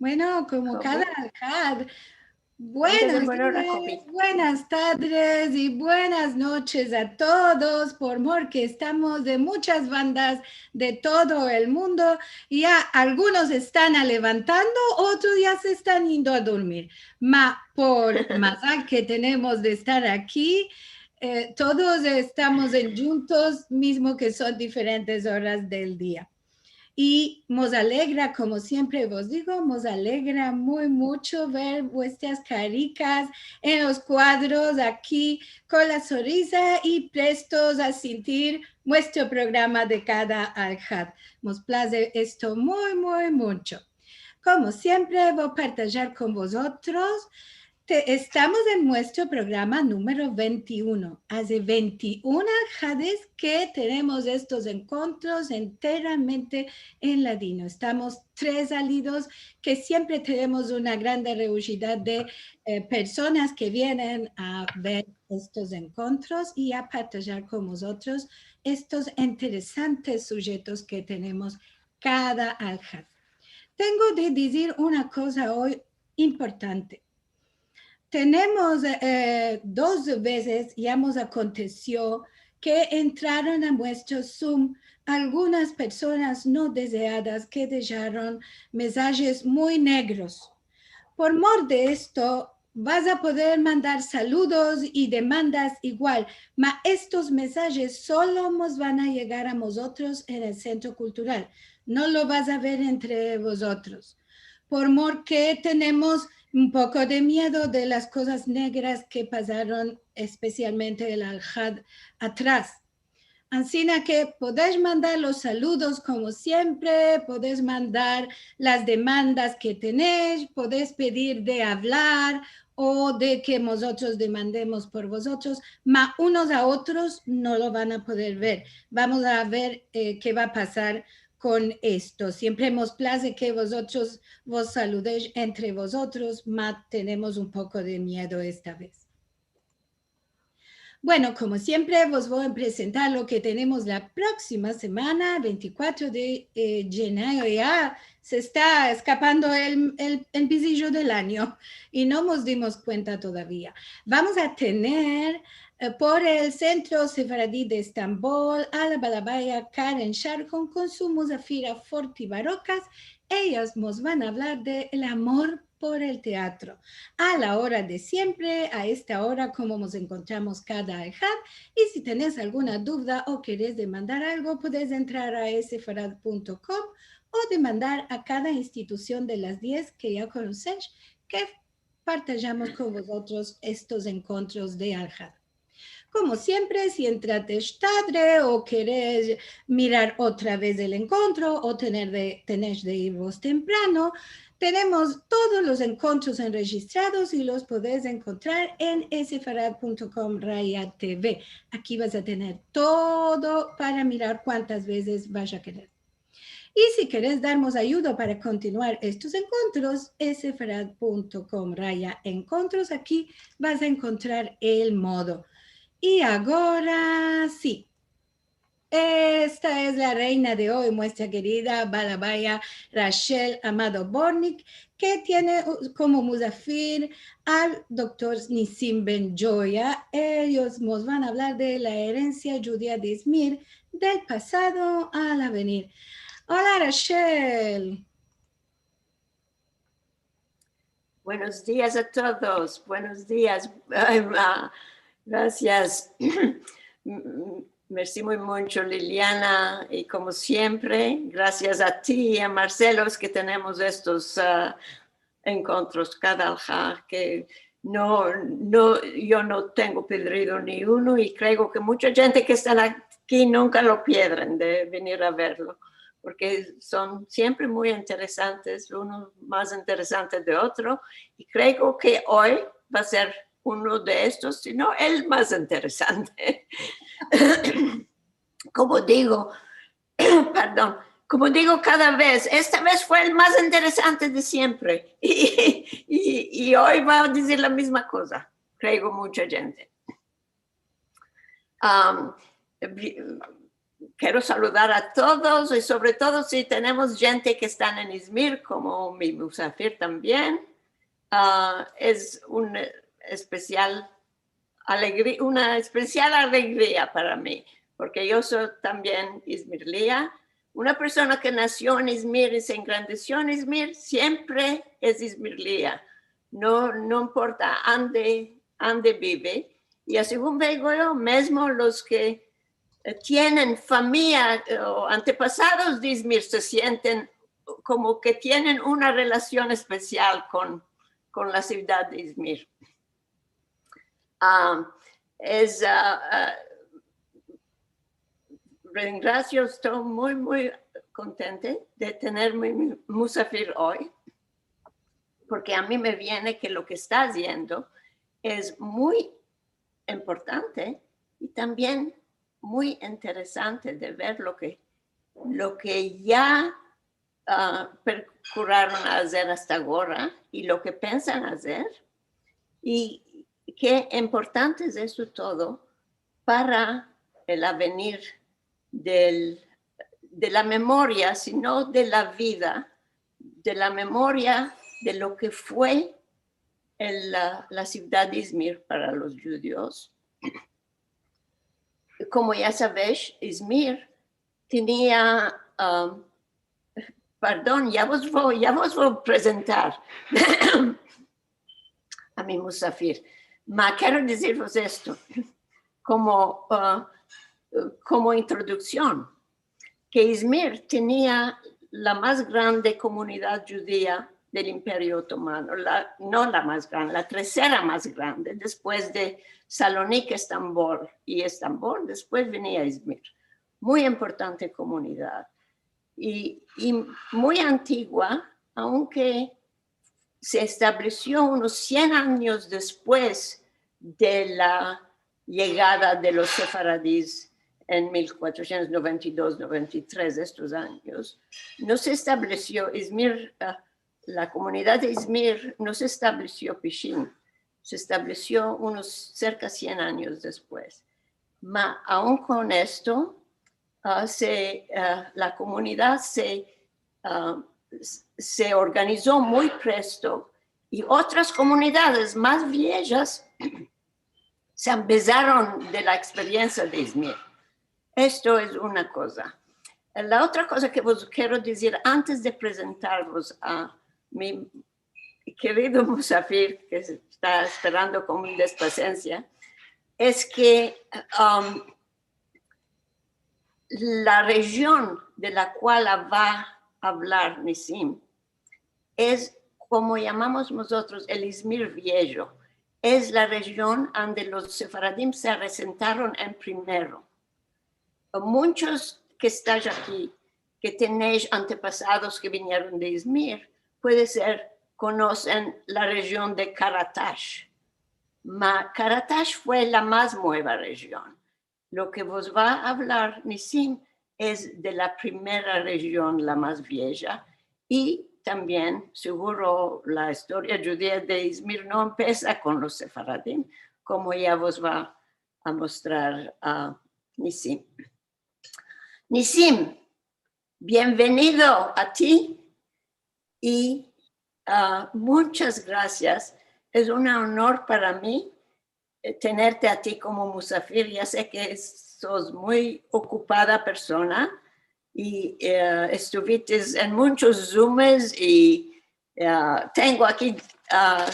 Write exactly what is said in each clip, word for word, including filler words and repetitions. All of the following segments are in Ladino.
Bueno, komo kada alhad, buenos dias, buenas tardes i buenas noches a todos, por mor ke estamos de muchas bandas de todo el mundo. Ya algunos estan alevantando, otros ya se estan yendo a dormir. Ma por mazal ke tenemos de estar aki, eh, todos estamos en djuntos, mizmo ke son diferentes oras del dia. I mos alegra, komo siempre vos digo, mos alegra muy mucho ver vuestras karikas en los kuadros aki kon la sonrisa i prestos a sintir muestro programa de kada alhad. Mos plaze esto muy, muy mucho. Komo siempre, vo partajar kon vozotros. Te, estamos en muestro programa numero vente i uno. Aze vente i uno alhades ke tenemos estos enkontros enteramente en ladino. Estamos tres alidos ke siempre tenemos una grande reujidad de, eh, personas ke vienen a ver estos enkontros i a partajar kon vozotros estos interesantes sujetos ke tenemos kada alhad. Tengo de dizir una koza oy importante. Tenemos, eh, dos vezes ya mos akontesio ke entraron a muestro Zoom algunas personas no dezeadas ke dejaron mesajes muy negros. Por mor de esto, vas a poder mandar saludos i demandas igual, ma estos mesajes solo mos van a yegar a mozotros en el Sentro Kultural. No lo vas a ver entre vozotros. Por mor ke tenemos un poko de miedo de las kozas negras ke pasaron, espesialmente el alhad atras. Ansina ke podesh mandar los saludos komo siempre, podesh mandar las demandas ke tenesh, podesh pedir de avlar o de ke mozotros demandemos por vozotros, ma unos a otros no lo van a poder ver. Vamos a ver, eh, ke va a pasar kon esto. Siempre mos plaze ke vozotros vos saludesh entre vozotros, ma tenemos un poko de miedo esta vez. Bueno, komo siempre, vos vo a presentar lo ke tenemos la proksima semana, vente i kuatro de, eh, yenayo. Ya se esta eskapando el, el, el bizijo del anyo i no mos dimos kuenta todavia. Vamos a tener, eh, por el Sentro Sefaradi de Estambol a la balabaya Karen Sharhon kon su muzafira Forti Barokas. Eyas mos van a avlar de el amor por el teatro. A la ora de siempre, a esta ora, komo mos enkontramos kada alhad, i si tenesh alguna duvda o keresh demandar algo, podesh entrar a sefarad punto com o demandar a kada institusion de las diez ke ya konosesh, ke partajamos kon vozotros estos enkontros de alhad. Komo siempre, si entratesh tadre o keresh mirar otra vez el enkontro o tener de, tenesh de ir vos temprano, tenemos todos los enkontros enrejistrados i los podesh enkontrar en sefarad punto com raya T V. Aki vas a tener todo para mirar kuantas vezes vas a kerer. I si keresh darmos ayudo para kontinuar estos enkontros, sefarad punto com raya enkontros, aki vas a enkontrar el modo. I agora si, esta es la reina de oy, muestra kerida balabaya Rachel Amado Bortnick, ke tiene, uh, komo muzafir al doktor Nissim Ben Joya. Eyos mos van a avlar de la erensia djudia de Izmir, del pasado al avenir. Ola, Rachel. Buenos dias a todos. Buenos dias. Ay, ma-, grasias. Mersi muy muncho, Liliana, i komo siempre, grasias a ti i a Marcelo, es ke tenemos estos, ah, enkontros kada alhad, ke no, no, yo no tengo pedrido ni uno, i kreo ke muncha djente ke estan aki nunka lo pedren de venir a verlo, porke son siempre muy interesantes, uno mas interesante de otro, i kreo ke oy va a ser uno de estos, si no el mas interesante. Komo digo, pardon, komo digo kada vez, esta vez fue el mas interesante de siempre. I, i, i oy va a dizir la mizma koza, kreo, muncha djente. Am, vi-, kero saludar a todos i sovre todo si tenemos djente ke estan en Izmir, komo mi musafir tambien. Ah, es un espesial alegri-, una espesial alegria para mi, porke yo so tambien izmirlia. Una persona ke nasio en Izmir i se engrandesio en Izmir, siempre es izmirlia. No, no importa ande, ande bive. I a segun veo yo, mezmo los ke, eh, tienen famiya, eh, o antepasados de Izmir se sienten komo ke tienen una relasion espesial kon, kon la sivdad de Izmir. Ah, es, ah, ah, rengrasio, esto muy, muy kontente de tener mi, mi musafir oy, porke a mi me viene ke lo ke esta aziendo es muy importante i tambien muy interesante de ver lo ke, lo ke ya, ah, prokuraron azer asta agora i lo ke pensan azer i ke importante es esto todo para el avenir del, de la memoria, sino de la vida, de la memoria de lo ke fue el, la, la sivdad de Izmir para los djudios. Komo ya savesh, Izmir tenia, ah, pardon, ya vos vo, ya vos vo prezentar a mi musafir. Ma kero dizirvos esto komo, ah, komo introduksion, ke Izmir tenia la mas grande komunidad djudia del Imperio Otomano, la, no la mas grande, la tersera mas grande, despues de Salonik, Estambol, i Estambol, despues venia Izmir. Muy importante komunidad. I, i muy antigua, aunke se establesio unos sien anyos despues de la yegada de los sefaradis en mil kuatrosientos noventa i dos, noventa i tres, estos anyos, no se establesio Izmir, ah, la komunidad de Izmir no se establesio pishin, se establesio unos serka sien anyos despues. Ma aun kon esto, ah, se, ah, la komunidad se, ah, s-, se organizo muy presto i otras komunidades mas viejas se ambezaron de la eksperiensia de Izmir. Esto es una koza. La otra koza ke vos kero dizir antes de prezentarvos a mi kerido musafir, ke esta esperando kon despasensia, es ke, um, la rejion de la kual va a avlar Nisim es komo yamamos mozotros el Izmir Viejo. Es la rejion ande los sefaradim se asentaron en primero. Munchos ke estash aki, ke tenesh antepasados ke vinieron de Izmir, puede ser konosen la rejion de Karatash. Ma Karatash fue la mas mueva rejion. Lo ke vos va a avlar Nisim es de la primera rejion, la mas vieja, i tambien, seguro, la istoria djudia de Izmir no empesa kon los sefaradim, komo ya vos va a mostrar a Nisim. Nisim, bienvenido a ti i, ah, munchas grasias. Es un onor para mi, eh, tenerte a ti komo musafir. Ya se ke sos muy okupada persona i, eh, estuvites en munchos Zooms i, eh, tengo aki, ah,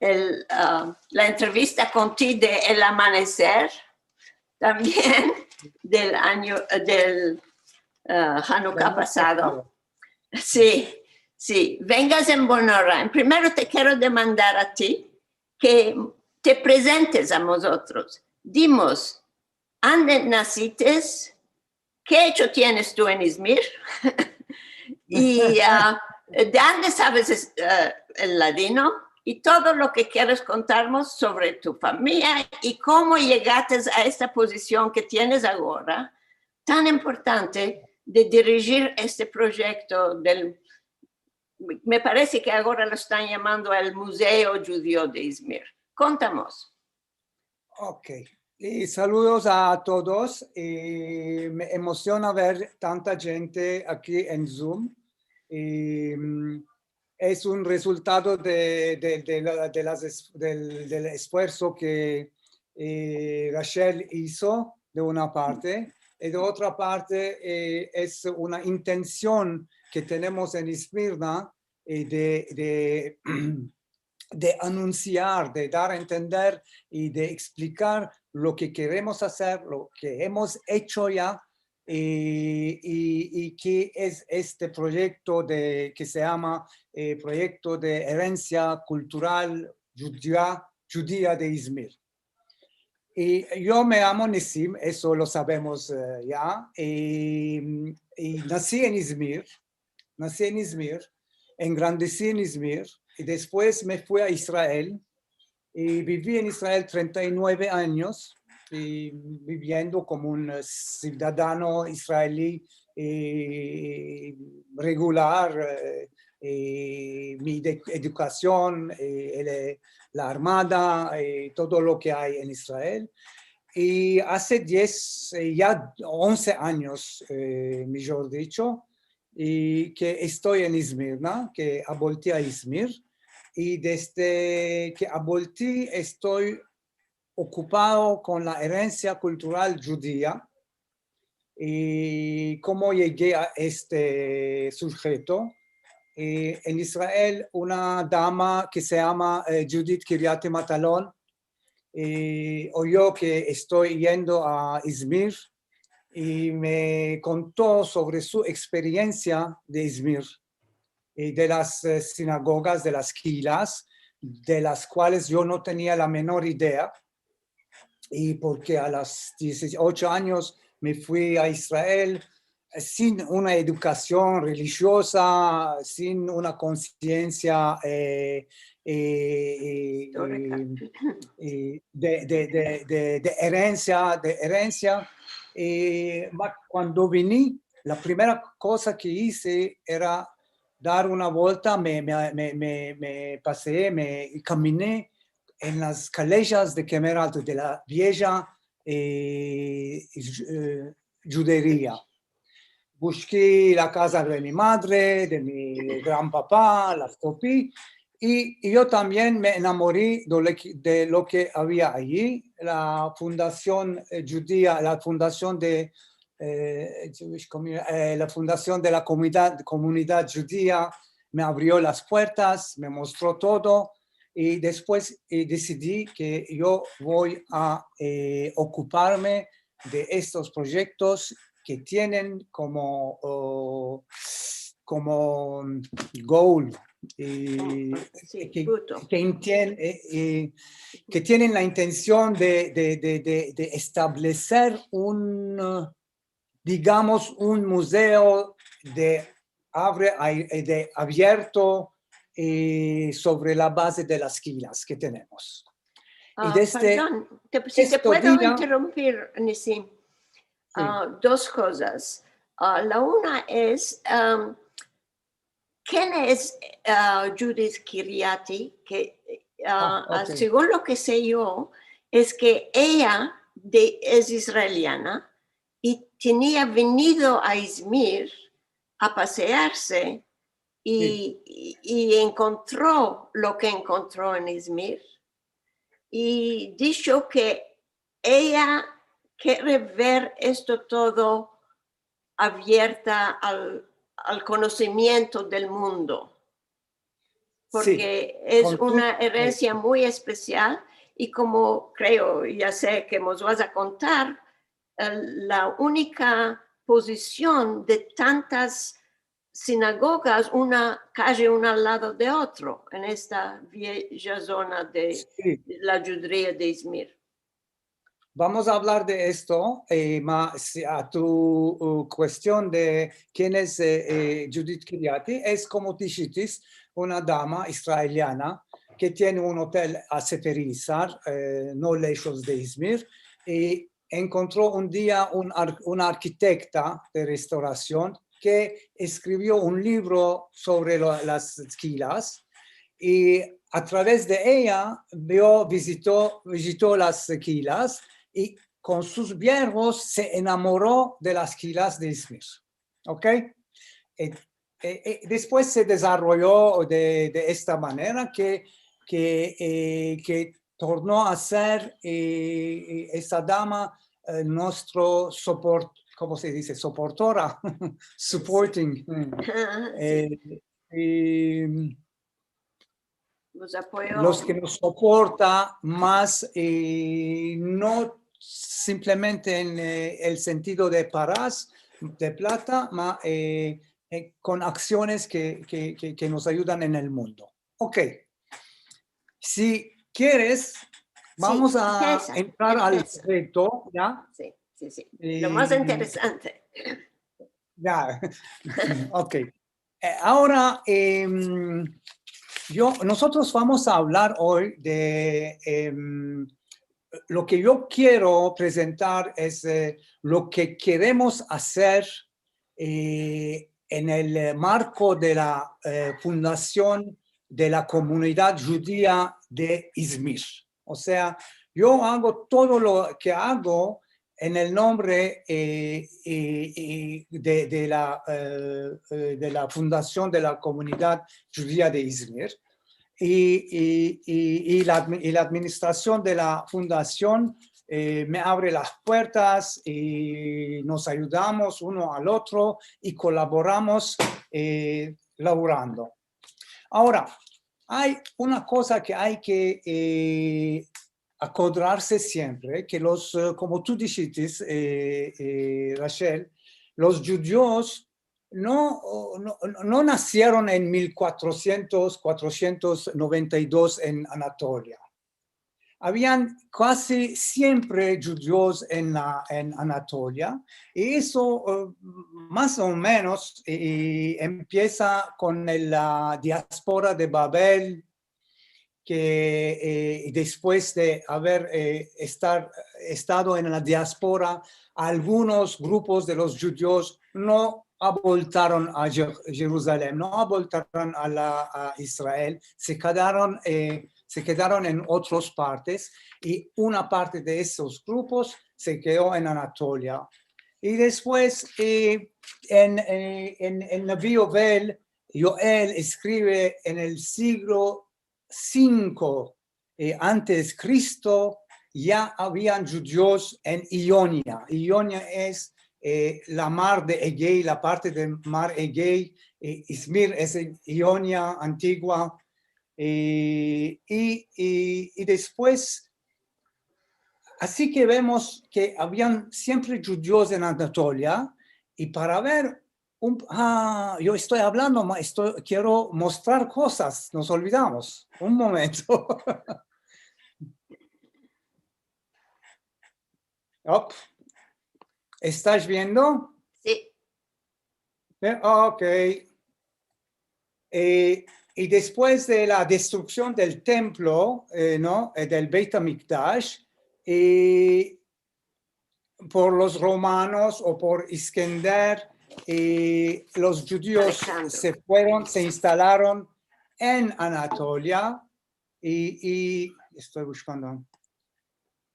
el, ah, la entrevista kon ti de El Amaneser, tambien del anyo, del, ah, Hanuka pasado. Si, si, vengas en bon ora. En primero te kero demandar a ti ke te prezentes a mozotros. Dimos, ande nasites, ke echo tienes tu en Izmir? I, ah, de ande saves es-, ah, el ladino? I todo lo ke keres kontarmos sovre tu famiya i komo yegates a esta pozision ke tienes agora, tan importante de dirijir este proyekto del, me parese ke agora lo estan yamando el Muzeo Djudio de Izmir. Kontamos. Ok. I saludos a todos. I me emosiona ver tanta djente aki en Zoom. I, mm, es un rezultado de, de, de la, de las es-, del, del esfuerso ke, e, Rachel izo, de una parte, i de otra parte, e, es una intension ke tenemos en Izmirna, e, de, de, de anunsiar, de dar a entender i de eksplikar lo ke keremos azer, lo ke emos echo ya, i, i, i ke es este proyekto de, ke se yama, e, Proyekto de Erensia Kultural Djudia, Djudia de Izmir. I yo me yamo Nissim, esto lo savemos, e, ya, i, i nasi en Izmir, nasi en Izmir, engrandesi en Izmir, i despues me fui a Israel, i bivi en Israel trenta i mueve anyos, i biviendo komo un, e, sivdadano israeli, e, regular, e, e, mi de-, edukasion, e, el, la armada, e, todo lo ke ay en Israel. I aze diez, e, ya onze anyos, e, mijor dicho, i ke esto en Izmirna, ke abolti a Izmir, i desde ke abolti esto okupado kon la erensia kultural djudia. I komo yege a este sujeto? I en Israel, una dama ke se yama, e, Judith Kiriati Matalon, i oyo ke esto yendo a Izmir, i me konto sovre su eksperiensia de Izmir, i de las, e, sinagogas, de las kehilas, de las kuales yo no tenia la menor idea, i porke a los dieciocho anyos me fui a Israel, e, sin una edukasion relijioza, sin una konsiensia, e, e, e, e, de, de, de, de, de erensia, de erensia. I, ma, kuando vini, la primera koza ke ize era dar una volta, me, me, me, me, me pasei, me kamini en las kalejas de Kemer Alto, de la vieja, e, dju-, e, djuderia. Bushki la kaza de mi madre, de mi gran papa, las topi, i, i yo tambien me enamori de lo ke, de lo ke avia ayi. La fundasion, e, djudia, la fundasion de, e, Jewish Commu-, e, la fundasion de la komunidad, komunidad djudia me avrio las puertas, me mostro todo, i despues, e, desidi ke yo vo a, e, okuparme de estos proyektos ke tienen komo, o, komo goal, e, ke, ke tienen, e, e, ke tienen la intension de, de, de, de, de estableser un, digamos, un muzeo de avre-, ai-, de avierto, e, sovre la baze de las kehilas ke tenemos. I desde pardon, te, si te puedo interrumpir, Nissim. Si. A, dos kozas. A, la una es, am, ken es, a, Judith Kiriati? Ke, a, a, segun lo ke se yo, es ke eya de, es israeliana i tenia venido a Izmir a pasearse i, i, i enkontro lo ke enkontro en Izmir i disho ke eya kere ver esto todo avierta al, al konosimiento del mundo, porke es una erensia muy espesial i komo kreo, ya se ke mos vas a kontar, e, la unika pozision de tantas sinagogas, una kaye una al lado de otro, en esta vieja zona de la djuderia de Izmir. Vamos a avlar de esto, e, ma, si, a tu, u, kuestion de ken es, e, e, Judith Kiriati, es komo dishitis, una dama israeliana ke tiene un otel a Sefer Yetzirah, e, no leshos de Izmir, i enkontro un dia un ar-, una arkitekta de restorasion ke eskrivio un livro sovre lo, las kehilas, i a traves de eya, yo vizito, vizito las kehilas, i kon sus biervos se enamoro de las kilas de Izmir. ¿Ok? E, e, e despues se dezaroyo de, de esta manera ke, ke, e, ke torno a ser, e, e, esta dama, e, nuestro soport-, komo se dize? Soportora. Supporting. Mm. E, e, Los apoyo. Los ke mos soporta mas, e, no simplemente en, e, el sentido de paras, de plata, ma, e, e, kon aksiones ke, ke, ke, ke mos ayudan en el mundo. Ok. Si keres, vamos a entrar al reto, ya? Si, si, si. Lo mas interesante. Ya. Ok. E, agora, em, yo, mozotros vamos a avlar oy de, em, lo ke yo kero prezentar es, e, lo ke keremos azer, e, en el, e, marko de la, e, fundasion de la komunidad djudia de Izmir. O sea, yo ago todo lo ke ago en el nombre, e, e, e de, de la, e, e, de la fundasion de la komunidad djudia de Izmir. I, i, i, i la admi-, i la administrasion de la fundasion, e, me avre las puertas i mos ayudamos uno al otro i kolaboramos, e, lavorando. Agora, ay una koza ke ay ke, e, akodrarse siempre, ke los, e, komo tu dishitis, e, e, Rachel, los djudios no, no, no nasieron en mil kuatrosientos, kuatrosientos noventa i dos en Anatolia. Avian kazi siempre djudios en la, en Anatolia, i esto, e, mas o menos, e, empiesa kon el, la diaspora de Babel, ke, e, i despues de aver, e, estar, estado en la diaspora, algunos grupos de los djudios no aboltaron a Je-, Jeruzalem, no aboltaron a la, a Israel, se kedaron, e, se kedaron en otros partes, i una parte de esos grupos se kedo en Anatolia. I despues, e, en, e, en, en Navi Yovel, Yoel eskrive en el siglo sinko, e, antes Kristo, ya avian djudios en Ionia. Ionia es, e, la mar de Egei, la parte de mar Egei, e, Izmir es en Ionia antigua, e, i, i, i despues, ansi ke vemos ke avian siempre djudios en Anatolia, i para ver un, a, yo esto avlando, ma esto, kero mostrar kozas, mos olvidamos. Un momento. Op. Estas viendo? Si. E, ok. E, i despues de la destruksion del templo, e, no? E del Beit Hamikdash, e, por los romanos o por Iskender, e, los djudios Alejandro se fueron, se instalaron en Anatolia, i, i esto buskando.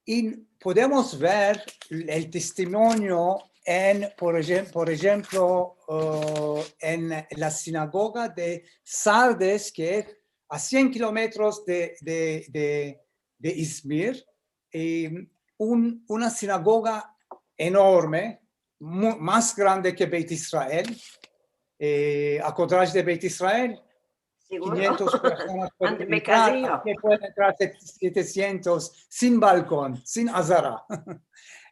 I podemos ver el testimonio en, por ejem-, por ejemplo, e, en la sinagoga de Sardes, ke es a sien kilometros de, de, de, de Izmir, e, un, una sinagoga enorme, mu-, mas grande ke Beit Israel, e, a kodraj de Beit Israel, siguro, kinyentos personas pueden entrar, ande me kazi yo, aki pueden entrar set-, setesientos, sin balkon, sin azara.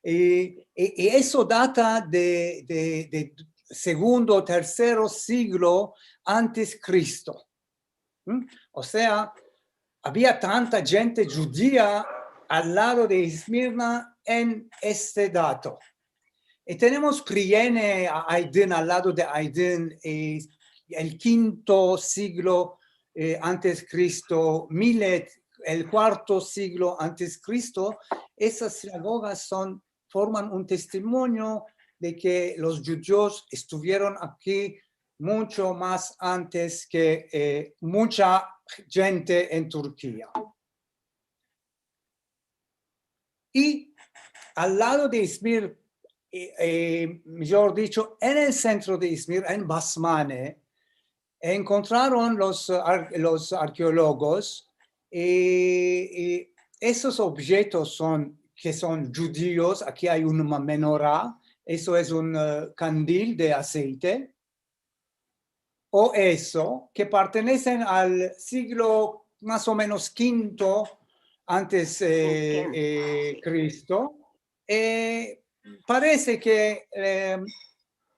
I, i, i esto data de, de, de segundo, tersero siglo antes Kristo. ¿Mm? O sea, avia tanta djente djudia al lado de Izmirna en este dato. I tenemos Priene, a-, Aydın, al lado de Aydın, e, el kinto siglo, e, antes Kristo, Milet, el kuarto siglo antes Kristo. Esas sinagogas son, forman un testimonio de ke los djudios estuvieron aki muncho mas antes ke, e, muncha djente en Turkia. I al lado de Izmir, eh, eh, mijor dicho, en el sentro de Izmir, en Basmane, enkontraron los, eh, ar-, los arkeologos, eh, eh, esos objetos son, ke son djudios. Aki ay una menorá, eso es un, eh, kandil de aseite, o eso, ke pertenesen al siglo mas o menos kinto antes, eh, eh, Kristo. Eh, parese ke, eh,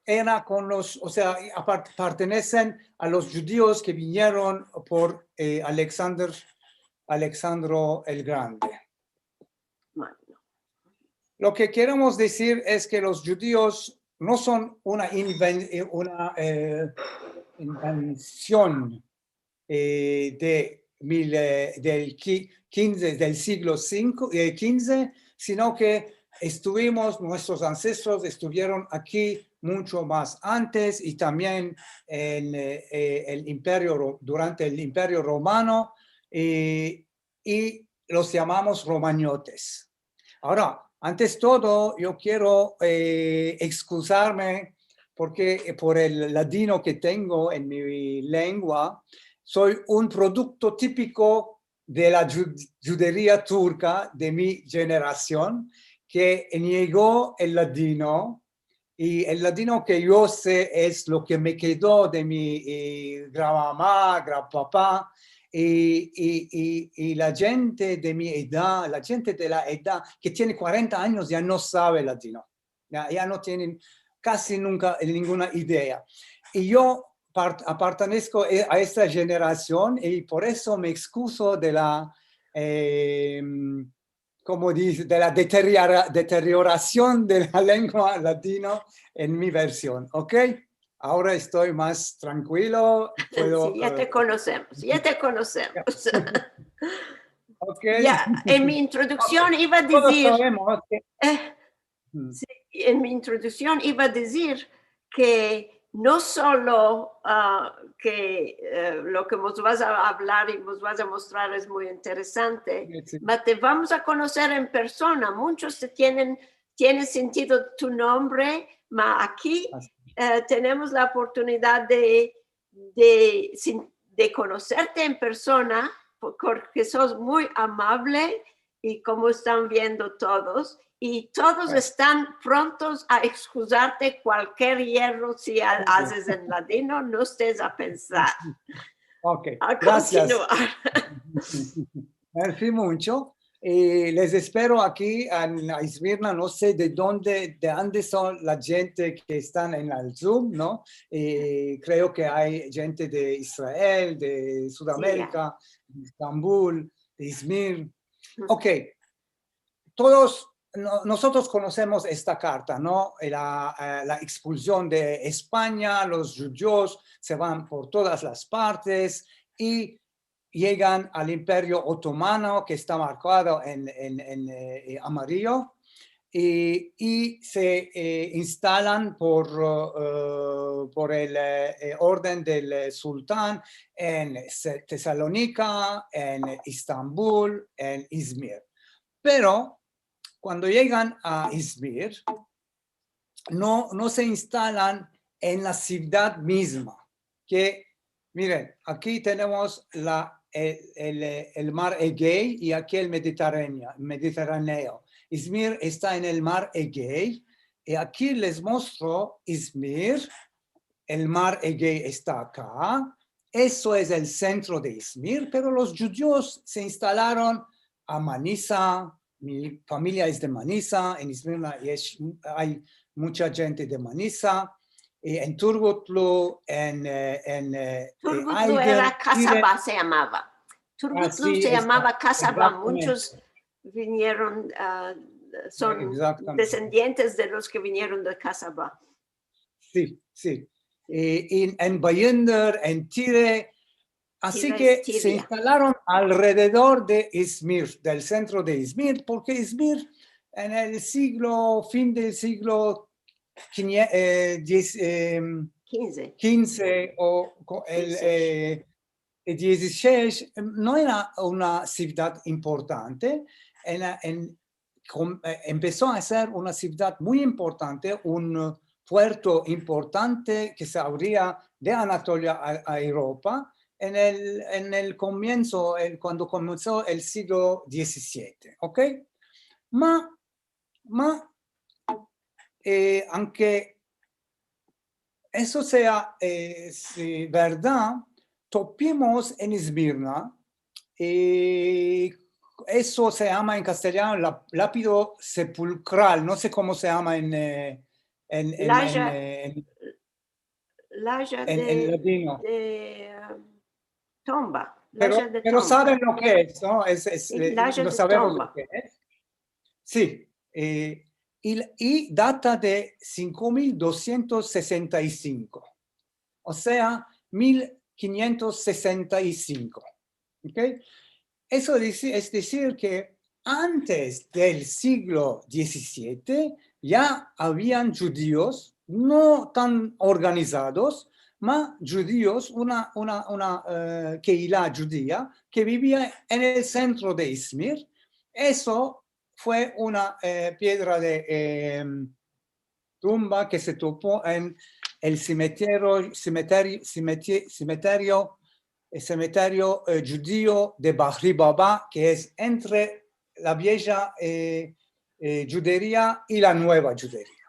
era kon los, o sea, apart-, pertenesen a los djudios ke vinieron por, eh, Alexander, Alexandro el Grande. Lo ke keremos dizir es ke los djudios no son una inven-, eh, una, eh, invension, eh, de mil, eh, del qui-, kinze, del siglo sinko, eh, kinze, sino ke estuvimos, nuestros ansestros estuvieron aki muncho mas antes i tambien en, eh, eh, el imperio ro-, durante el Imperio Romano, i i los yamamos romaniotes. Agora, antes todo, yo kero, eh, ekskuzarme porke, eh, por el ladino ke tengo en mi lengua. Soy un produkto tipiko de la dju-, djuderia turka de mi jenerasion, ke yego el ladino, i el ladino ke yo se es lo ke me kedo de mi, eh, granmama, granpapa, i, i, i, i la djente de mi edad, la djente de la edad ke tiene kuarenta anyos ya no save ladino. Ya, ya no tienen kasi nunka ninguna idea. I yo part-, apartenezko, eh, a esta jenerasion i por eso me ekskuzo de la, eh, komo dize, de la deteriora-, deteriorasion de la lengua ladino en mi version, ok? Agora esto mas trankvilo, puedo, si, ya te, eh, konosemos, ya te konosemos. Ok. Ya, en mi introduksion iva a dizir, todos savemos ke, eh, si, en mi introduksion iva a dizir ke no solo, ah, ke, eh, lo ke mos vas a avlar i mos vas a mostrar es muy interesante, si, si, ma te vamos a konoser en persona. Munchos te tienen, tiene sentido tu nombre, ma aki, eh, tenemos la oportunidad de, de, sin, de konoserte en persona, po-, porke sos muy amable i komo estan viendo todos, i todos estan prontos a ekskuzarte kualker yerro si al-, azes en ladino, no estes a pensar. Ok, a kontinuar. Mersi muncho. I les espero aki en, a Izmirna, no se de donde, de ande son la djente ke estan en el Zoom, no? I kreo ke ay djente de Israel, de Sudamerika, de Estambul, de Izmir. Ok. Todos, no-, nosotros konosemos esta karta, no? La, eh, la ekspulsion de Espanya, los djudios se van por todas las partes i yegan al Imperio Otomano, ke esta markado en, en, en, eh, amarillo, i, i se, eh, instalan por, eh, por el, eh, orden del, eh, sultan en Se-, Tesalonika, en Estambul, en Izmir. Pero kuando yegan a Izmir, no, no se instalan en la sivdad mizma. Ke, miren, aki tenemos la, el, el, el mar Egei i aki el Mediterraneo, Mediterraneo. Izmir esta en el mar Egei, i aki les mostro Izmir, el mar Egei esta aka, eso es el sentro de Izmir, pero los djudios se instalaron a Manisa, mi famiya es de Manisa, en Izmirna es, ay muncha djente de Manisa, i en Turgutlu, en, eh, en, eh, Turgutlu Aydın, era Kasaba, se yamava. Turgutlu se yamava Kasaba, munchos vinieron, ah, son desendientes de los ke vinieron de Kasaba. Si, si. Eh, en, en Bayındır, en Tire. Asi ke se instalaron alrededor de Izmir, del sentro de Izmir, porke Izmir en el siglo, fin del siglo kinye-, eh, diez, em, kinze o ko-, el, eh, el dizisesh, em, no era una sivdad importante, en la, en, kom-, eh, empeso a ser una sivdad muy importante, un puerto importante ke se avria de Anatolia a, a Evropa en el, en el komienso, el, kuando komenso el siglo dizisiete, okey? Ma, ma, eh, anke esto sea, eh, si verdad, topimos en Izmirna, eh, esto se yama en kastilyano la, lapido sepulkral, no se komo se yama en, eh, en, en, en, eh, en, en ladino. Laya de, de, um, tomba. Pero, laya de tomba. Pero saven lo ke es, no? Es, es, eh, laya de tomba. Lo savemos lo ke es. Si, eh, i, i data de sinko mil dosientos sesenta i sinko, o sea, mil kinyentos sesenta i sinko. Okey? Esto disi-, es dizir ke antes del siglo dizisiete ya avian djudios, no tan organizados, ma djudios, una, una, una, eh, kehila djudia ke bivia en el sentro de Izmir. Esto fue una, eh, piedra de, eh, tumba ke se topo en el simeterio, simeteri-, simetie-, simeterio, el simeterio, eh, djudio de Bahri Baba, ke es entre la vieja, eh, eh, djuderia i la nueva djuderia.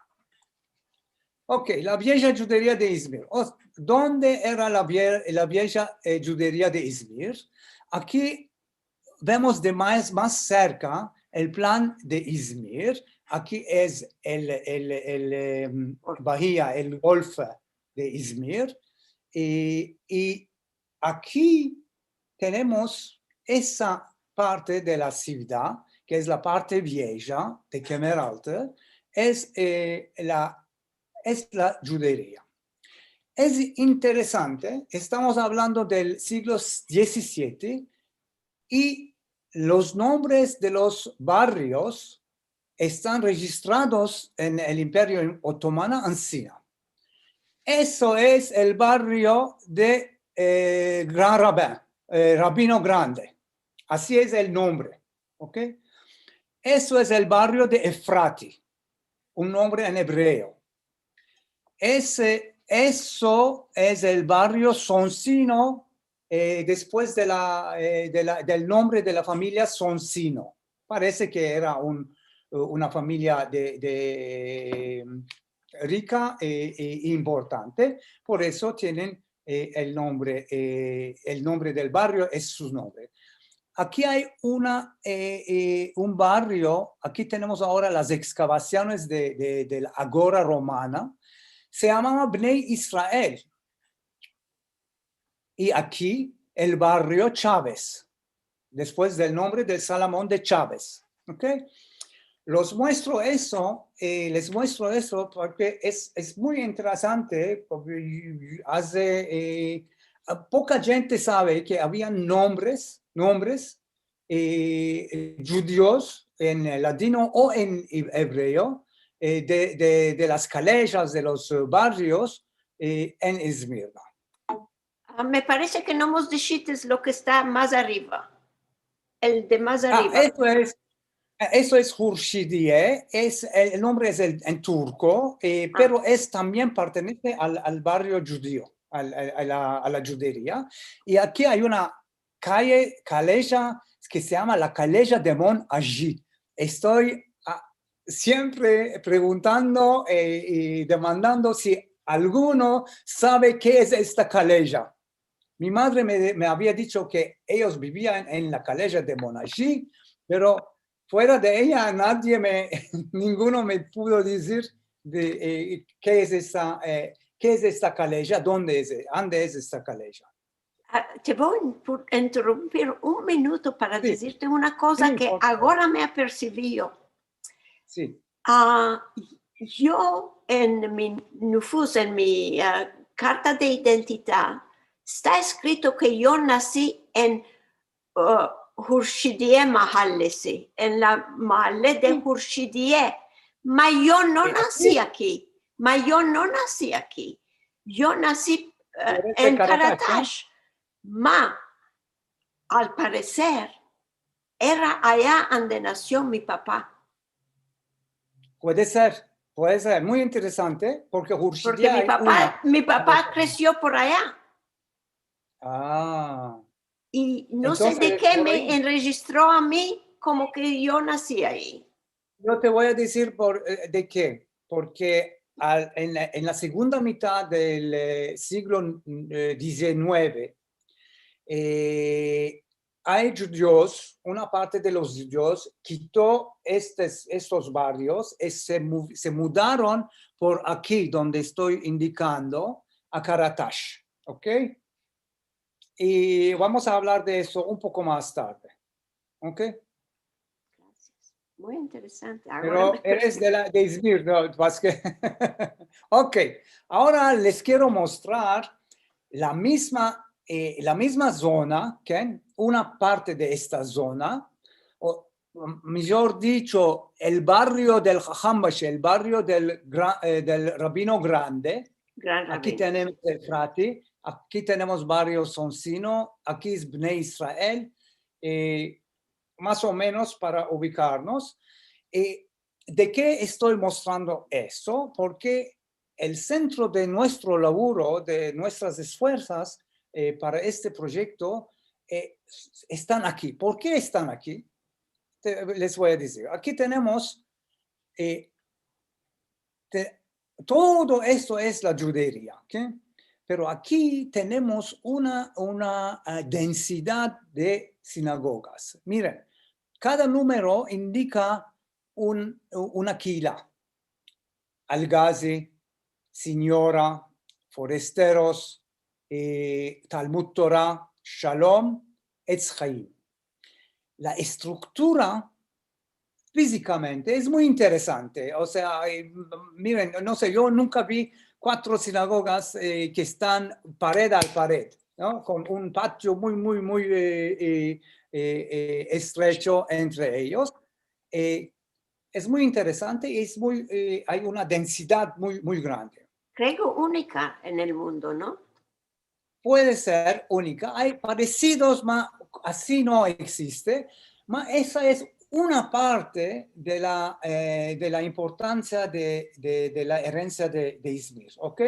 Okey, la vieja djuderia de Izmir. O, donde era la vie-, la vieja, eh, djuderia de Izmir? Aki vemos de mas, mas serka el plan de Izmir. Aki es el, el, el, em, bahia, el golfo de Izmir. I, i aki tenemos esa parte de la sivdad, ke es la parte vieja de Kemeraltı, es, eh, la, es la djuderia. Es interesante, estamos avlando del siglo dizisiete, i los nombres de los barrios estan rejistrados en el Imperio Otomano ansina. Esto es el barrio de, eh, Gran Rabin, eh, Rabino Grande. Asi es el nombre, okey? Esto es el barrio de Efrati, un nombre en ebreo. Ese, eso es el barrio Sonsino, eh, despues de la, eh, de la, del nombre de la famiya Sonsino. Parese ke era un, una famiya de, de, rika, eh, eh, importante, por eso tienen, eh, el nombre, eh, el nombre del barrio es su nombre. Aki ay una, eh, eh, un barrio, aki tenemos agora las ekskavasiones de, de, de la agora romana, se yamava Bnei Israel. I aki el barrio Chaves, despues del nombre del Salamon de Chaves. Okey? Los muestro eso, eh, les muestro eso porke es, es muy interesante, porke aze, eh, poka djente save ke avian nombres, nombres, eh, djudios en ladino o en ebreo, eh, de, de, de las kalejas, de los, eh, barrios, eh, en Izmir, no? Ah, me parese ke no mos dishites lo ke esta mas arriva. El de mas arriva. Ah, esto es, esto es Hurşidiye, es, el nombre es el, en turko, eh, pero es tambien pertenese al, al barrio djudio, al, al, a la, a la djuderia. I aki ay una kaye, kaleja, ke se yama la kaleja de Mon Aji. Esto, ah, siempre preguntando, eh, i demandando si alguno save ke es esta kaleja. Mi madre me, me avia dicho ke eyos bivian en la kaleja de Mon Aji, pero fuera de eya nadie me, ninguno me pudo dizir de, eh, ke es esta, eh, ke es esta kaleja, donde es, ande es esta kaleja. Ah, te vo a interrompir un minuto para dizirte una koza ke agora me apersiviyo. Si. Ah, yo en mi nufus, en mi, ah, karta de identidad, esta eskrito ke yo nasi en, ah, Hurşidiye Mahallesi, en la mahalle de Hurşidiye. Ma yo no nasi aki. Ma yo no nasi aki. Yo nasi, eh, en Karataş. Ma, al pareser, era aya ande nasio mi papa. Puede ser, puede ser. Muy interesante, porke Hurşidiye ay una. Porke mi papa, mi papa kresio por aya. Ah. I no se de ke me enrejistro a mi komo ke yo nasi ayi. Yo te vo a dizir por, eh, de ke. Porke al, en la, en la segunda mitad del, eh, siglo, eh, dizinueve, eh, ay djudios, una parte de los djudios kito estes, estos barrios, i se mu-, se mudaron por aki, donde esto indikando, a Karatash, ok? I vamos a avlar de esto un poko mas tarde, ok? Grazias. Muy interesante. Agora me... Pero eres de la, de Izmir, no? Mas ke... Ok, agora les kero mostrar la mizma, eh, la mizma zona, ke una parte de esta zona, o, mijor dicho, el barrio del Haham Bashi, el barrio del gra-, eh, del Rabino Grande. Gran Rabino. Aki tenemos Efrati, aki tenemos barrio Soncino, aki es Bnei Israel, eh, mas o menos para ubikarmos. I de ke esto mostrando esto? Porke el sentro de muestro lavuro, de muestras esfuerzas, eh, para este proyekto, eh, estan aki. Por ke estan aki? Te, les vo a dizir. Aki tenemos, eh, te-, todo esto es la djuderia, ok? Pero aki tenemos una, una, eh, densidad de sinagogas. Miren, kada numero indika un, una kehila. Algazi, sinyora, foresteros, eh, Talmud Tora, Shalom, Etz Haim. La estruktura fizikamente es muy interesante. O sea, eh, miren, no se, yo nunka vi kuatro sinagogas, eh, ke estan pared a pared, no? Kon un patio muy, muy, muy, eh, eh, eh, eh, estrecho entre eyos. Eh, es muy interesante i es muy, eh, ay una densidad muy, muy grande. Kreo ke unika en el mundo, no? Puede ser unika. Ay paresidos, ma asi no existe. Ma esa es una parte de la, eh, de la importansia de, de, de la erensia de, de Izmir, ok?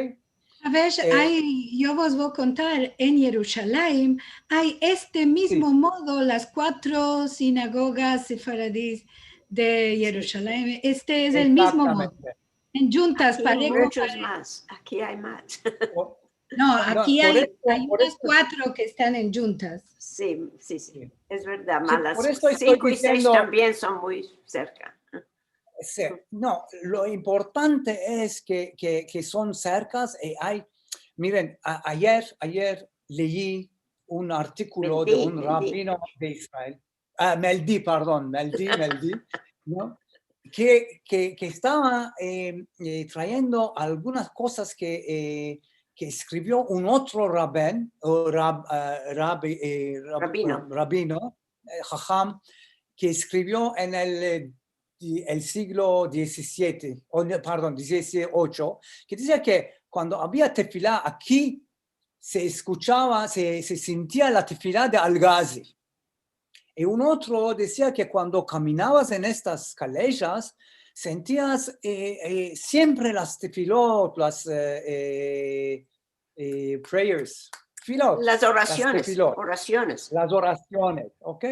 Saves, eh, ay, yo vos vo a kontar, en Yerushalayim ay este mizmo modo las kuatro sinagogas sefaradis de Yerushalayim. Este es el mizmo modo. Egzaktamente. En djuntas, parejo, parejo. Muchos mas. Aki ay mas. No, aki ay, ay unas kuatro ke estan en djuntas. Si, si, si. Es verdad, ma las sinko i sesh tambien son muy serka. Si. No, lo importante es ke, ke, ke son serkas i ay, miren, a-, ayer, ayer leyi un artikulo de un rabino de Israel. Ah, Meldi, pardon, Meldi, Meldi, no? Ke, ke, ke estava, eh, eh, trayendo algunas kozas ke, eh, ke eskrivio un otro raben, o rab-, eh, rabi-, eh, rab-, rabino, eh, haham, ke eskrivio en el, eh, di-, el siglo dizisiete, o ne-, pardon, diziocho, ke dizia ke kuando avia tefila aki, se eskuchava, se, se sintia la tefila de Algazi. I un otro dizia ke kuando kaminavas en estas kalejas, sintias, eh, eh, siempre las tefilot, las, eh, eh, eh, prayers, tefilot, las orasiones, las tefilot, orasiones. Las orasiones, ok?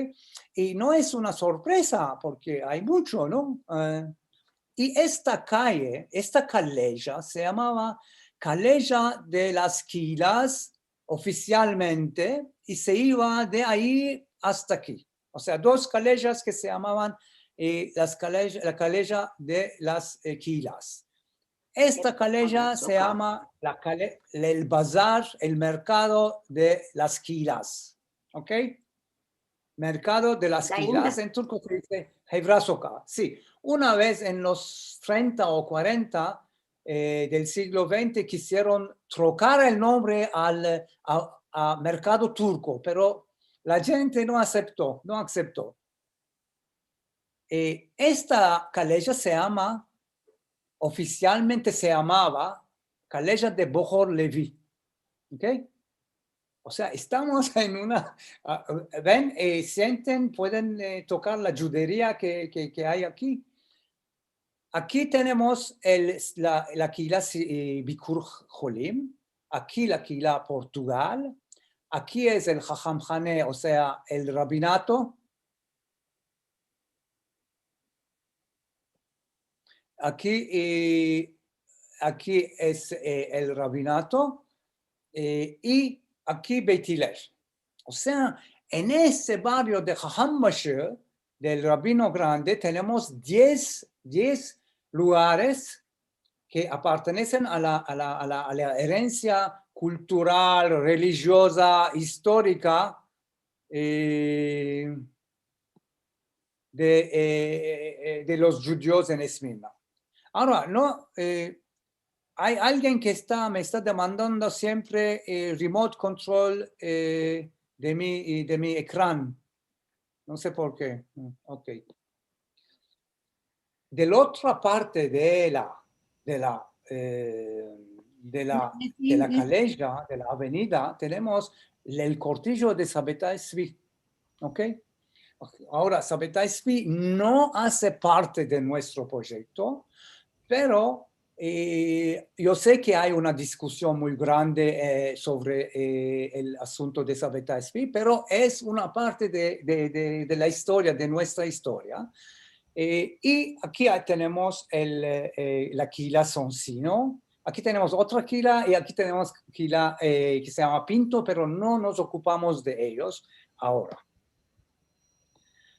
I no es una sorpresa, porke ay mucho, no? Eh, I esta kaye, esta kaleja, se yamava Kaleja de las Kehilas ofisialmente, i se iva de ayi asta aki. O sea, dos kalejas ke se yamavan, eh, las kalej-, la Kaleja de las, eh, Kehilas. Esta kaleja se yama la kale-, el bazar, el merkado de las Kehilas. Ok? Merkado de las Kehilas, en turko se dize Hevra Sokağı. Si, una vez en los trenta o kuarenta, eh, del siglo vente, kizieron trokar el nombre al, a, a merkado turko, pero la djente no asepto, no asepto. Eh, esta kaleja se yama, ofisialmente se yamava Kaleja de Bohor Levi. Ok? O sea, estamos en una, ah, ven, eh, sienten, pueden, eh, tokar la djuderia ke, ke, ke ay aki. Aki tenemos el, la, la kehila si-, eh, Bikur Holim, aki la kehila Portugal, aki es el Hahamhane, o sea, el rabinato. Aki, eh, aki es, eh, el rabinato, eh, i aki Beit Hillel. O sea, en ese barrio de Hahambaşı, del Rabino Grande, tenemos diez, diez lugares ke apartenesen a la, a la, a la, a la erensia kultural, relijioza, istorika, eh, de, eh, eh, de los djudios en Esmirna. Agora, no, eh, ay alguien ke esta, me esta demandando siempre, eh, remote control, eh, de mi, de mi ekran. No se por ke. Mm, ok. De la otra parte de la, de la, eh, de la, de la kaleja, de la avenida, tenemos el kortijo de Sabetay Tzvi. Ok? Agora, Sabetay Tzvi no aze parte de muestro proyekto, pero, eh, yo se ke ay una diskusion muy grande, eh, sovre, eh, el asunto de Sabetay Tzvi, pero es una parte de, de, de, de la istoria, de muestra istoria. Eh, i aki tenemos el, eh, la kehila Sonsino, aki tenemos otra kehila i aki tenemos kehila, eh, ke se yama Pinto, pero no mos okupamos de eyos agora.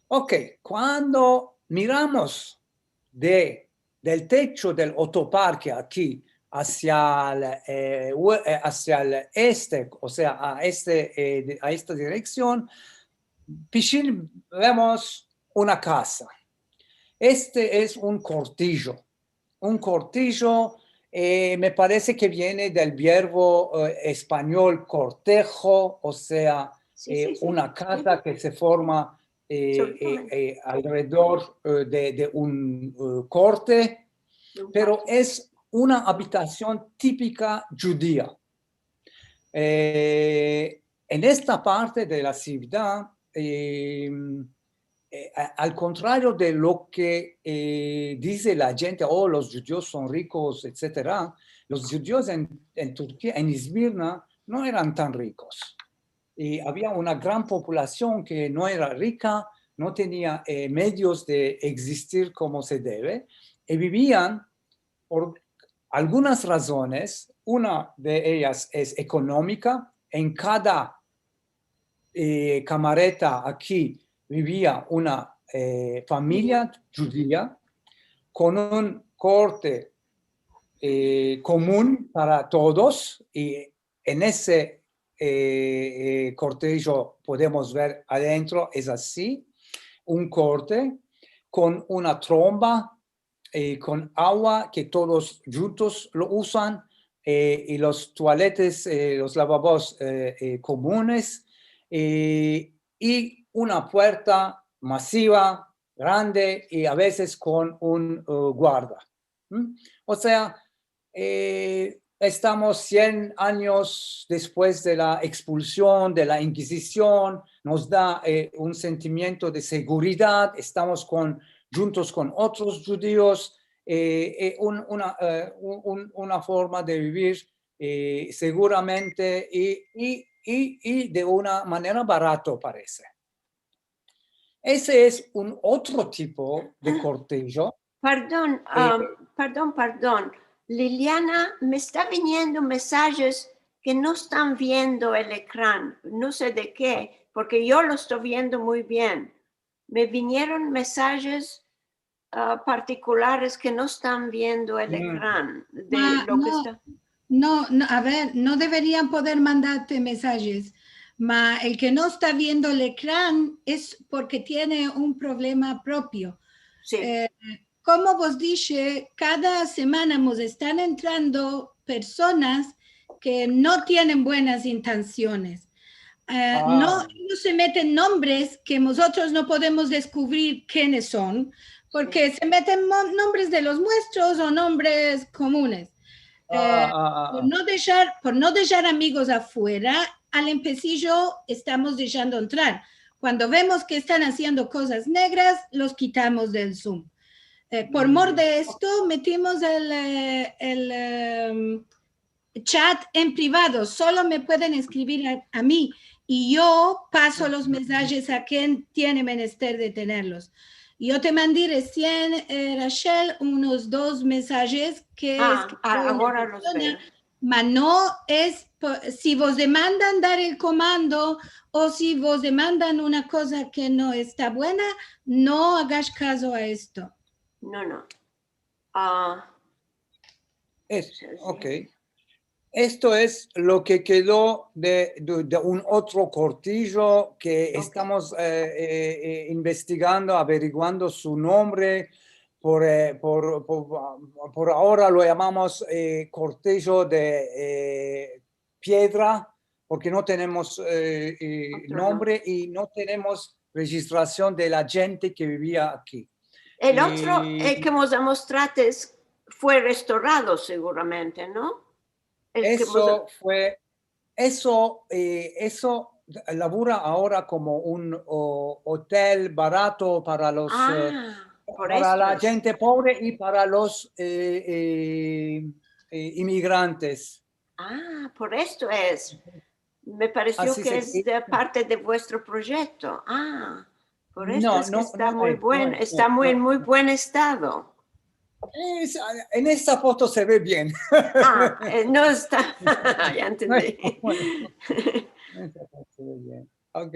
Ok, kuando miramos de, del techo del otoparke aki azia el, eh, we-, eh, azia el este, o sea, a este, eh, de, a esta direksion, pishin vemos una kaza. Este es un kortijo. Un kortijo, eh, me parese ke viene del verbo, eh, espanyol cortejo, o sea, eh, una kaza ke se forma, eh, eh, eh, alredor, eh, de, de un, eh, korte, pero es una abitasion tipika djudia. Eh, en esta parte de la sivdad, eh, eh, a-, al kontrario de lo ke, eh, dize la djente, "Oh, los djudios son rikos", etsetera, los djudios en, en Turkia, en Izmirna, no eran tan rikos. I avia una gran populasion ke no era rika, no tenia, eh, medios de egzistir komo se deve, i bivian por algunas razones, una de eyas es ekonomika. En kada, eh, kamareta aki bivia una, eh, famiya djudia kon un korte, eh, komun para todos, i en ese, eh, eh, kortejo podemos ver adentro, es azi, un korte kon una tromba, eh, kon agua ke todos djuntos lo uzan, eh, i los tualetes, eh, los lavabos, eh, eh, komunes, eh, i una puerta masiva, grande, i a vezes kon un, eh, guarda. ¿Mm? O sea, eh, estamos sien anyos despues de la ekspulsion, de la Inkizision, mos da, eh, un sentimiento de seguridad, estamos kon, djuntos kon otros djudios, eh, eh, un, una, eh, un, un, una forma de bivir, eh, seguramente i, i, i, i de una manera barato, parese. Ese es un otro tipo de kortejo. Pardon, eh, am, pardon, pardon. Liliana, me esta viniendo mesajes ke no estan viendo el ekran. No se de ke, porke yo lo esto viendo muy bien. Me vinieron mesajes, ah, partikulares ke no estan viendo el ekran de lo ke esta. No, no, a ver, no deverian poder mandarte mesajes, ma el ke no esta viendo el ekran es porke tiene un problema propio. Si. Eh, komo vos dishe, kada semana mos estan entrando personas ke no tienen buenas intensiones. Eh, no, no se meten nombres ke mozotros no podemos deskuvrir kenes son, porke se meten mo-, nombres de los muestros o nombres komunes. Eh, por no deshar, por no deshar amigos afuera, al empesijo estamos deshando entrar. Kuando vemos ke estan aziendo kozas negras, los kitamos del Zoom. Eh, por mor de esto, metimos el, eh, el, em, chat en privado. Solo me pueden eskrivir a, a mi. I yo paso los mensajes a ken tiene menester de tenerlos. Yo te mandi resien, eh, Rachel, unos dos mensajes ke... Ah, eskrivieron agora los veo. Ma no es po-, si vos demandan dar el komando o si vos demandan una koza ke no esta buena, no agash kazo a esto. No, no. Ah, es, ok. Esto es lo ke kedo de, de, de un otro kortijo ke estamos, eh, eh, eh, investigando, averiguando su nombre. Por, eh, por, por, por agora lo yamamos, eh, kortijo de, eh, piedra, porke no tenemos, eh, eh, nombre i no tenemos rejistrasion de la djente ke bivia aki. El otro, eh, ke mos amostrates fue restorado seguramente, no? El ke mos... Eso fue, eso, eh, eso lavura agora komo un, o, otel barato para los, eh, para la djente povre i para los, eh, eh, eh, imigrantes. Ah, por esto es. Me paresio ke es de parte de vuestro proyekto. Ah, por esto es ke esta muy buen, esta muy, en muy buen estado. Es, en esta foto se ve bien. Ah, eh, no esta. Ya entendi. En esta foto se ve bien. Ok.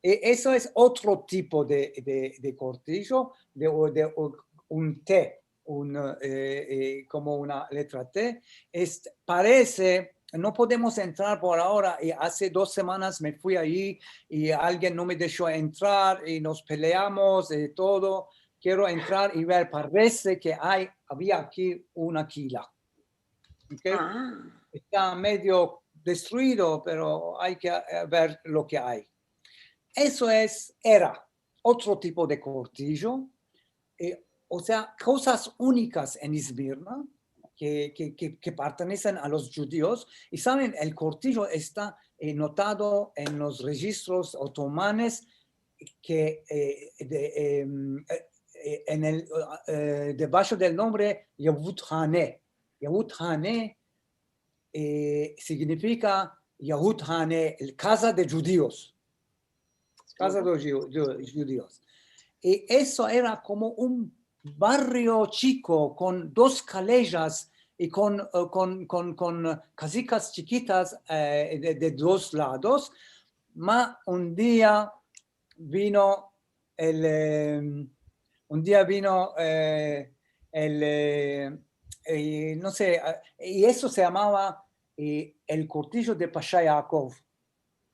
E, eso es otro tipo de, de, de kortijo, de, de un T, un, eh, eh, komo una letra T. Es, parese, no podemos entrar por agora, i aze dos semanas me fui ayi i alguien no me desho entrar i mos peleamos i todo. Kero entrar i ver, parese ke ay, avia aki una kila. Ok? Esta medio destruido, pero ay ke, eh, ver lo ke ay. Eso es, era otro tipo de kortijo, eh, o sea, kozas unikas en Izmirna ke, ke, ke, ke pertenesen a los djudios. I saven, el kortijo esta, eh, notado en los rejistros otomanes ke, eh, de, em, eh, eh, en el, eh, debasho del nombre Yehuthane. Yehuthane, eh, signifika Yehuthane, el kaza de djudios. Kaza de dju-, dju-, djudios. I eso era komo un barrio chiko kon dos kalejas i kon, eh, kon, kon, kon kazikas chikitas, eh, de, de dos lados. Ma un dia vino el, em, un dia vino, eh, el, eh, eh, no se, ah, i eso se yamava, eh, el kortijo de Pasha Yaakov,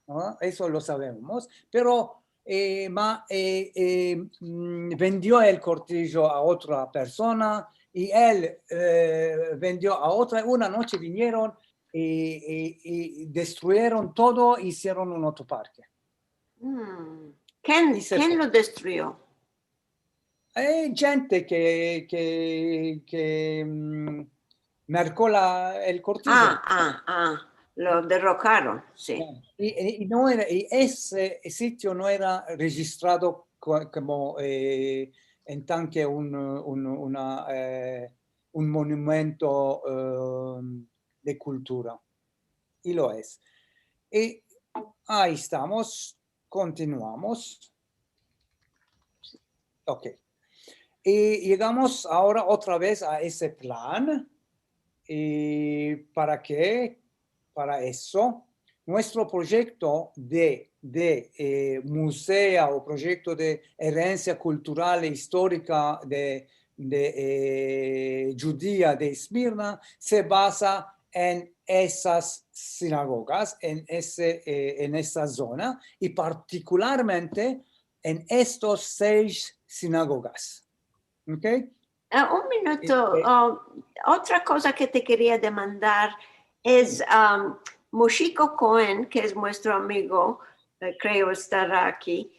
no? Eso lo savemos, pero, eh, ma, eh, eh, mm, vendio el kortijo a otra persona i el, eh, vendio a otra. Una noche vinieron i, i, i destruyeron todo, izieron un otro parke. Mm. Ken, ken lo destruyo? Eh, djente ke, ke, ke, mm, merko la, el kortijo. Ah, ah, ah, lo derrokaron, si. I, i, i no era, i ese sitio no era rejistrado ko-, komo, eh, en tanke un, un, una, eh, un monumento, eh, de kultura. I lo es. I ayi estamos, kontinuamos. Ok. I yegamos agora otra vez a ese plan. I para ke? Para eso, muestro proyekto de, de, eh, muzeo o proyekto de erensia kultural i istorika de, de, eh, djudia de Izmirna se baza en esas sinagogas, en ese, eh, en esa zona, i partikularmente en estos sesh sinagogas. Ok? Ah, un minuto. Eh, eh. Ah, otra koza ke te keria demandar es, am, Moshiko Cohen, ke es muestro amigo, eh, kreo estar aki,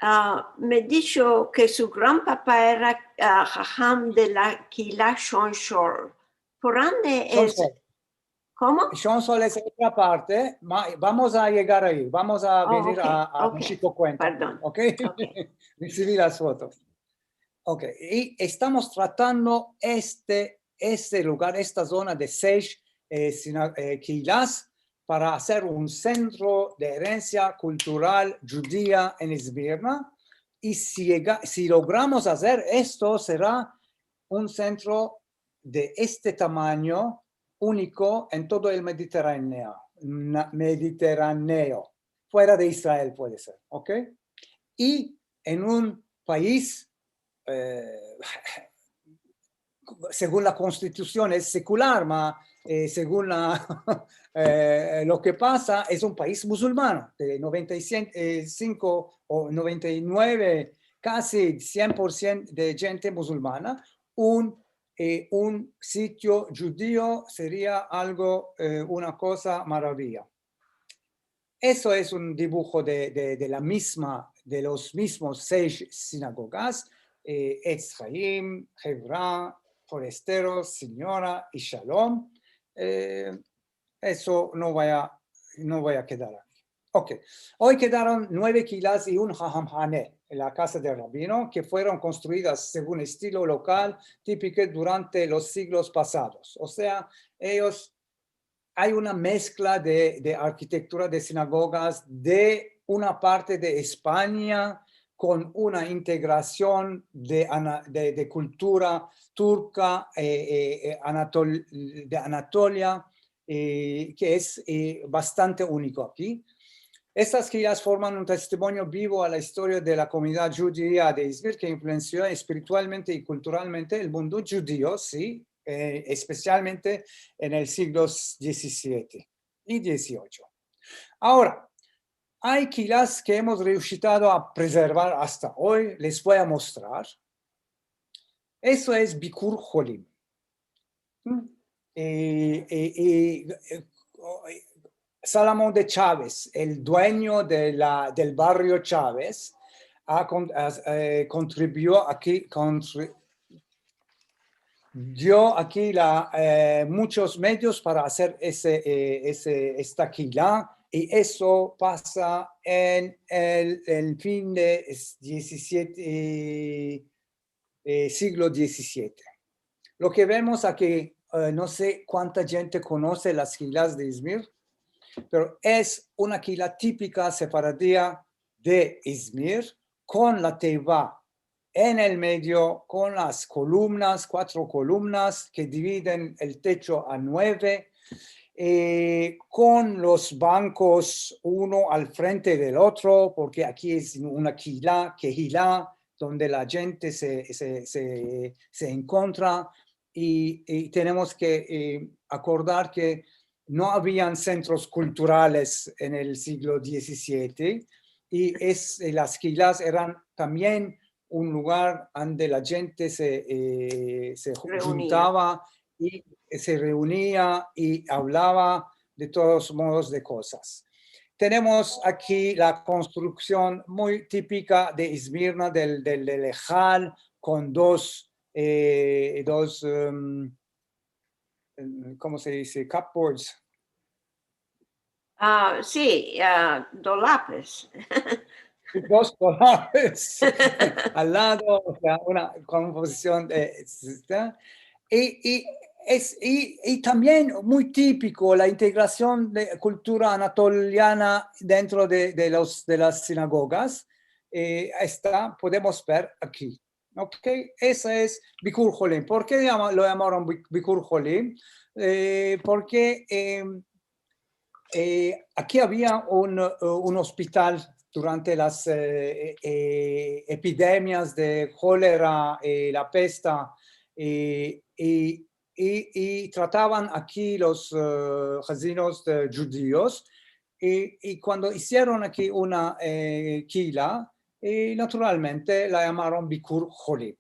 ah, me disho ke su granpapa era, ah, haham de la kila Shon Shol. Por ande es? Shon Shol. Komo? Shon Shol es otra parte, ma vamos a yegar ayi, vamos a venir a, a Moshiko Cohen. Oh, ok. Pardon. Ok? Ok. Resivi las fotos. Ok, i estamos tratando este, este lugar, esta zona de sesh, eh, sina-, eh, keilas para azer un sentro de erensia kultural djudia en Izmirna. I si yega-, si logramos azer esto, sera un sentro de este tamanyo uniko en todo el Mediterraneo, na-, Mediterraneo, fuera de Israel puede ser, ok? I en un pais, eh, segun la konstitusion es sekular, ma, eh, segun la, eh, lo ke pasa, es un pais musulmano, de noventa i sinko o noventa i nueve, kasi sien por sien de djente musulmana, un, eh, un sitio djudio seria algo, eh, una koza maraviya. Eso es un dibujo de, de, de la mizma, de los mizmos sesh sinagogas, eh, Etz Haim, Hevra, Forestero, Sinyora i Shalom. Eh, eso no voy a, no voy a kedar aki. Ok. Oy kedaron nueve keilas i un Hahamhane, la kaza del rabino, ke fueron konstruidas segun estilo lokal tipiko durante los siglos pasados. O sea, eyos ay una meskla de, de arkitektura de sinagogas de una parte de Espanya kon una integrasion de ana-, de, de kultura turka, eh, eh, eh, anatol-, de Anatolia, eh, ke es, eh, bastante uniko aki. Estas keilas forman un testimonio bivo a la istoria de la komunidad djudia de Izmir, ke influensio espiritualmente i kulturalmente el mundo djudio, si, eh, espesialmente en el siglos diezisiete i dieziotso. Agora, ay keilas ke emos reusitado a prezervar asta oy, les voy a mostrar. Eso es Bikur Holim. Mm. Eh, eh, eh, eh, Salomon de Chaves, el duenyo de la, del barrio Chaves, a kon-, a, eh, kontribuyo aki, kontri-, dio aki la, eh, muchos medios para azer ese, eh, ese, esta keila, i eso pasa en el, el fin de es-, diezisiete, eh, siglo diezisiete. Lo ke vemos aki, eh, no se kuanta djente konose las keilas de Izmir, pero es una keila tipika sefaradia de Izmir, kon la teiva en el medio, kon las kolumnas, kuatro kolumnas ke dividen el techo a nueve, eh, kon los bankos uno al frente del otro, porke aki es una keila, kehila, donde la djente se, se, se, se enkontra, i, i tenemos ke, eh, akordar ke no avian sentros kulturales en el siglo diezisiete, i es, eh, las keilas eran tambien un lugar ande la djente se, eh, se djuntava i se reunia i avlava de todos modos de kozas. Tenemos aki la konstruksion muy tipika de Izmirna del, del, del ehal kon dos, eh, dos, em, em, komo se dize? Cupboards. Ah, si, ah, dolapes. Dos dolapes al lado, o sea, una kompozision de, este, i, i es, i, i tambien muy tipiko la integrasion de kultura anatoliana dentro de, de los, de las sinagogas. Eh, esta, podemos ver aki. Ok, esa es Bikur Holim. Por ke yama-, lo yamaron Bi-, Bikur Holim? Eh, porke, em, eh, aki avia un, eh, un ospital durante las, eh, eh, epidemias de kolera, eh, la pesta, eh, i, i, i tratavan aki los, eh, hazinos de djudios, i, i kuando izieron aki una, eh, keila, i naturalmente la yamaron Bikur Holim.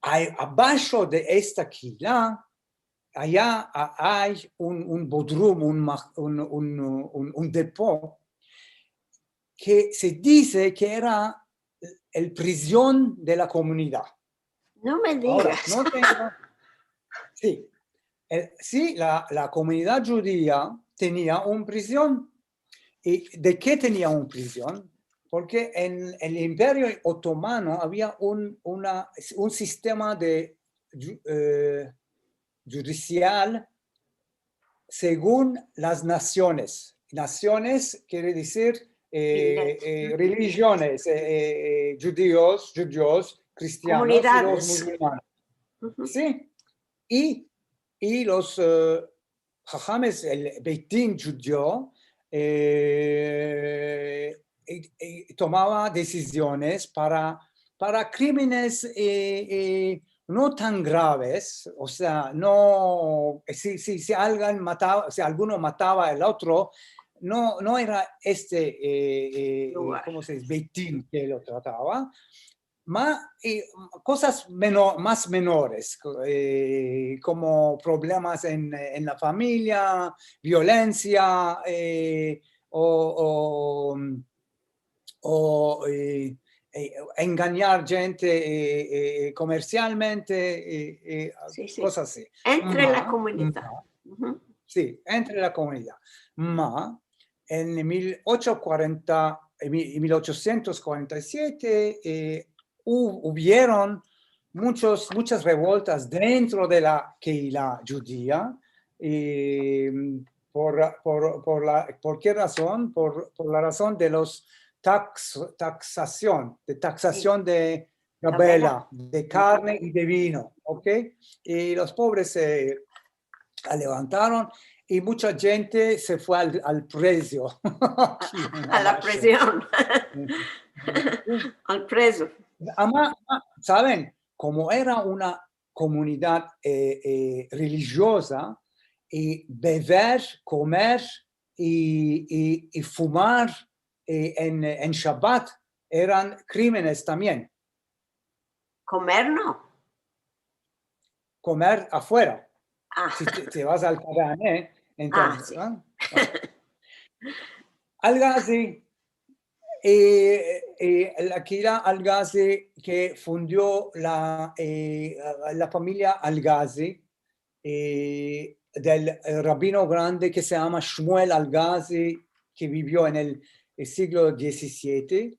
Ay, abasho de esta keila, aya a-, ay un, un bodrum, un ma-, un, un, un, un depo, ke se dize ke era el prizion de la komunidad. No me digas. Agora, no tengo, si, el, si, la, la komunidad djudia tenia un prizion. I de ke tenia un prizion? porke en el Imperio Otomano avia un, una, un sistema de dju-, eh, djudisial segun las nasiones. Nasiones kere dizir, eh, eh, relijiones, eh, eh, eh, djudios, djudios, kristianos i los muzulmanes. Si. I, i los, eh, hahames, el Beit Din djudio, eh, i, i tomava desiziones para, para krimenes, eh, eh, no tan graves, o sea, no, eh, si, si, si alguien matava, si alguno matava al otro, no, no era este, eh, eh, eh, komo se dize, Beit Din ke lo tratava, ma, eh, kozas meno-, mas menores, eh, komo problemas en, en la famiya, violensia, eh, o, o, o, eh, eh, enganyar djente, eh, eh, komersialmente, eh, eh, kozas ansi. Entre la komunidad. Si, entre la komunidad. Ma, en mil ocho kuarenta, en mi-, en mil ochosientos kuarenta i siete, eh, hu-, huvieron muchos, muchas revoltas dentro de la Kehila djudia, eh, por, por, por la, ¿por ke razon? Por, por la razon de los taks-, taksasion, de taksasion de gabela, de karne i de vino, ok? I los povres se levantaron i mucha djente se fue al, al prezio. A la prizion. Al prezo. Ama, ama, saven, komo era una komunidad, eh, eh, relijioza, i bever, komer i, i, i fumar, eh, en, en Shabat eran krimenes tambien. Komer no. Komer afuera. Si te, te vas al kavehane, entonses, si. Al-Ghazi, eh, eh, la Kehila Al-Ghazi ke fundio la, eh, la famiya Al-Ghazi, eh, del, eh, rabino grande ke se yama Shmuel Al-Ghazi, ke bivio en el, el siglo dizesiete.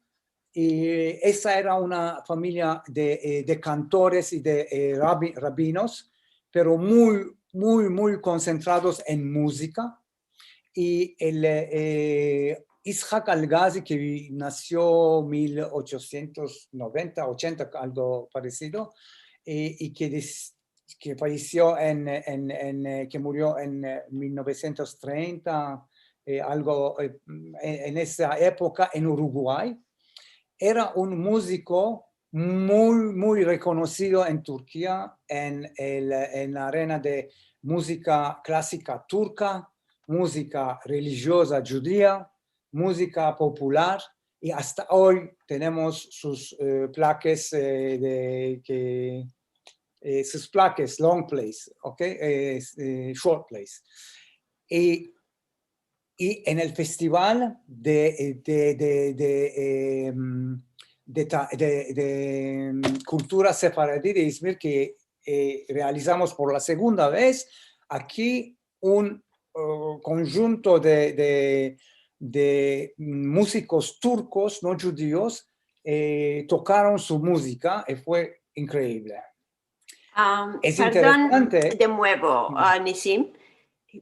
I esa era una famiya de, eh, de kantores i de, eh, rabi-, rabinos, pero muy, muy, muy konsentrados en muzika. I el, eh, Ishak Al-Ghazi, ke nasio mil ochosientos noventa, ochenta, algo paresido, eh, i ke des-, ke fayesio en, en, en, eh, ke murio en, eh, mil novesientos trenta, eh, algo, eh, en, en esa epoka en Uruguay. Era un muziko muy, muy rekonosido en Turkia, en el, en la arena de muzika klasika turka, muzika relijioza djudia, muzika popular, i asta oy tenemos sus, eh, plakes, eh, de, ke, eh, sus plakes, long plays, ok? Eh, eh, short plays. I, i en el festival de, de, de, de, em, de ta-, de, de, em, kultura sefaradi de Izmir ke, eh, realizamos por la segunda vez aki un, eh, konjunto de, de, de muzikos turkos, no djudios, eh, tokaron su muzika i fue inkredible. Am, es pardon, interesante. De muevo, a, Nisim,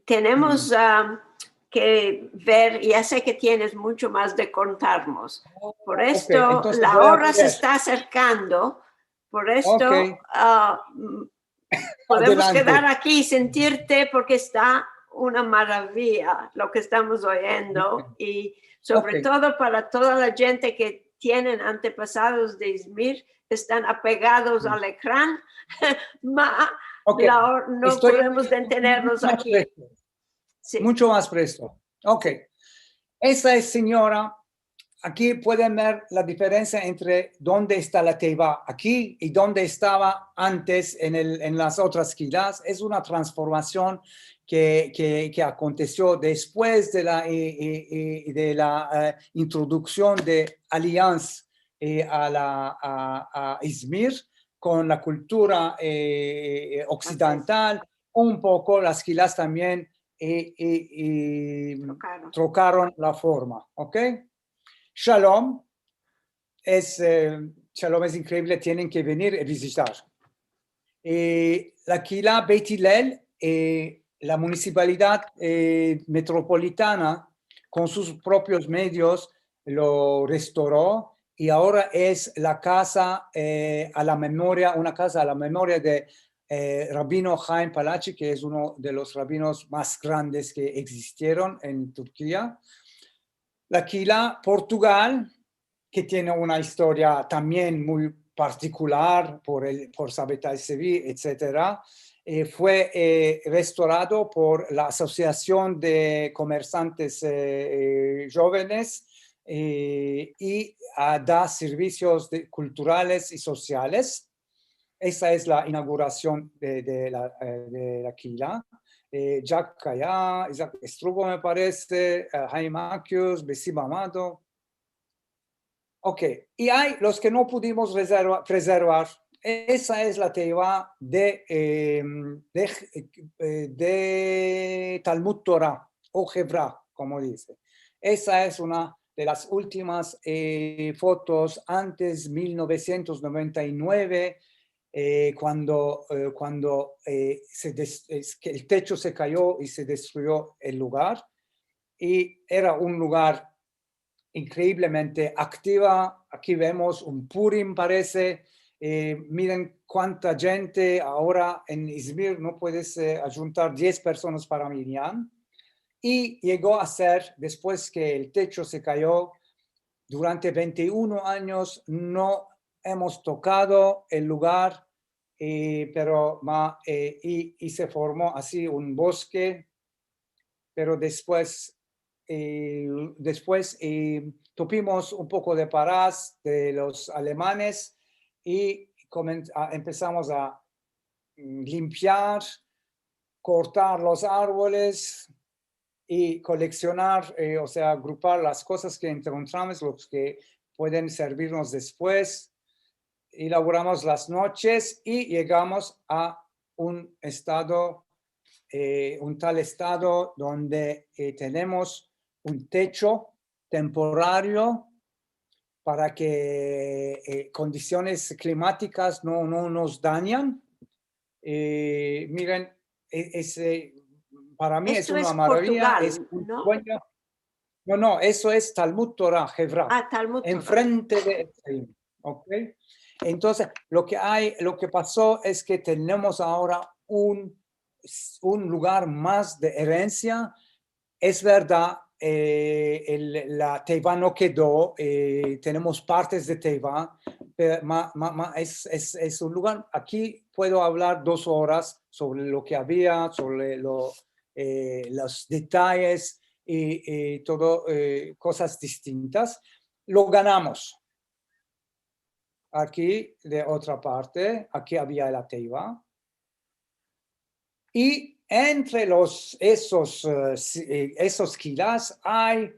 tenemos, am, ke ver, ya se ke tienes muncho mas de kontarmos. Por esto, la ora se esta aserkando. Por esto, a, podemos kedar aki i sentirte porke esta una maraviya lo ke estamos oyendo i sovre todo para toda la djente ke tienen antepasados de Izmir, estan apegados al ekran, ma la or-, no podemos detenernos aki. Muncho mas presto. Ok. Esta es, sinyora, aki pueden ver la diferensia entre donde esta la teiva aki i donde estava antes en el, en las otras kehilas. Es una transformasion ke, ke, ke akontesio despues de la, eh, eh, eh, de la, eh, introduksion de Alliance, eh, a la, a, a Izmir kon la kultura, eh, oksidental, un poko las kehilas tambien, eh, eh, eh, trokaron la forma, ok? Shalom, es, eh, Shalom es inkreivle, tienen ke venir i vizitar. Eh, la Kehila Beit Hillel, eh, la munisipalidad, eh, metropolitana, kon sus propios medios, lo restauro i agora es la kaza, eh, a la memoria, una kaza a la memoria de, eh, Rabino Haim Palachi, ke es uno de los rabinos mas grandes ke egzistieron en Turkia. La Kehila Portugal, ke tiene una istoria tambien muy partikular por el, por Sabbatai Tzvi, etsetera, eh, fue, eh, restaurado por la Asosiasion de Komersantes, eh, eh, Djovenes, eh, i, ah, da servisios de, kulturales i sosiales. Esa es la inaugurasion de, de la, eh, de la Kehila. Eh, Jack Kaya, Isaac Strugo, me parese, eh, Haim Akius, Bessim Amado. Ok, i ay los ke no pudimos rezerva-, prezervar. Esa es la teiva de, eh, de, eh, de Talmud Torah, o Hevra, komo dize. Esa es una de las ultimas, eh, fotos antes mil novesientos noventa i nueve, eh, kuando, eh, kuando, eh, se des-, es ke el techo se kayo i se destruyo el lugar. I era un lugar inkreivlemente aktiva. Aki vemos un Purim, parese. Eh, miren kuanta djente agora en Izmir, no puedes, eh, ajuntar diez personas para minyan. I yego a ser, despues ke el techo se kayo, durante vente i uno anyos no emos tokado el lugar, eh, pero ma-, eh, i, i se formo ansi un boske, pero despues, eh, despues, eh, tuvimos un poko de paras de los alemanes i komen-, a, empesamos a, mm, limpiar, kortar los arvoles i koleksionar, eh, o sea, agrupar las kozas ke enkontramos, los ke pueden servirnos despues. Elaboramos las noches i yegamos a un estado, eh, un tal estado donde, eh, tenemos un techo temporario para ke, eh, kondisiones klimatikas no, no mos danyan. Eh, miren, e-, ese, para mi es una maraviya, es un suenyo. No, no, eso es Talmud Torah, Hevra. Ah, Talmud Torah. Enfrente de Efraim, ¿ok? Entonses, lo ke ay, lo ke paso es ke tenemos agora un, un lugar mas de erensia. Es verdad, eh, el, la teiva no kedo, eh, tenemos partes de teiva, pe-, ma-, ma-, ma-, es, es, es un lugar, aki puedo avlar dos oras sovre lo ke avia, sovre lo, eh, los detayes i, i todo, eh, kozas distintas. Lo ganamos. Aki, de otra parte, aki avia la teiva. I entre los, esos, eh, si-, eh, esos kehilas ay,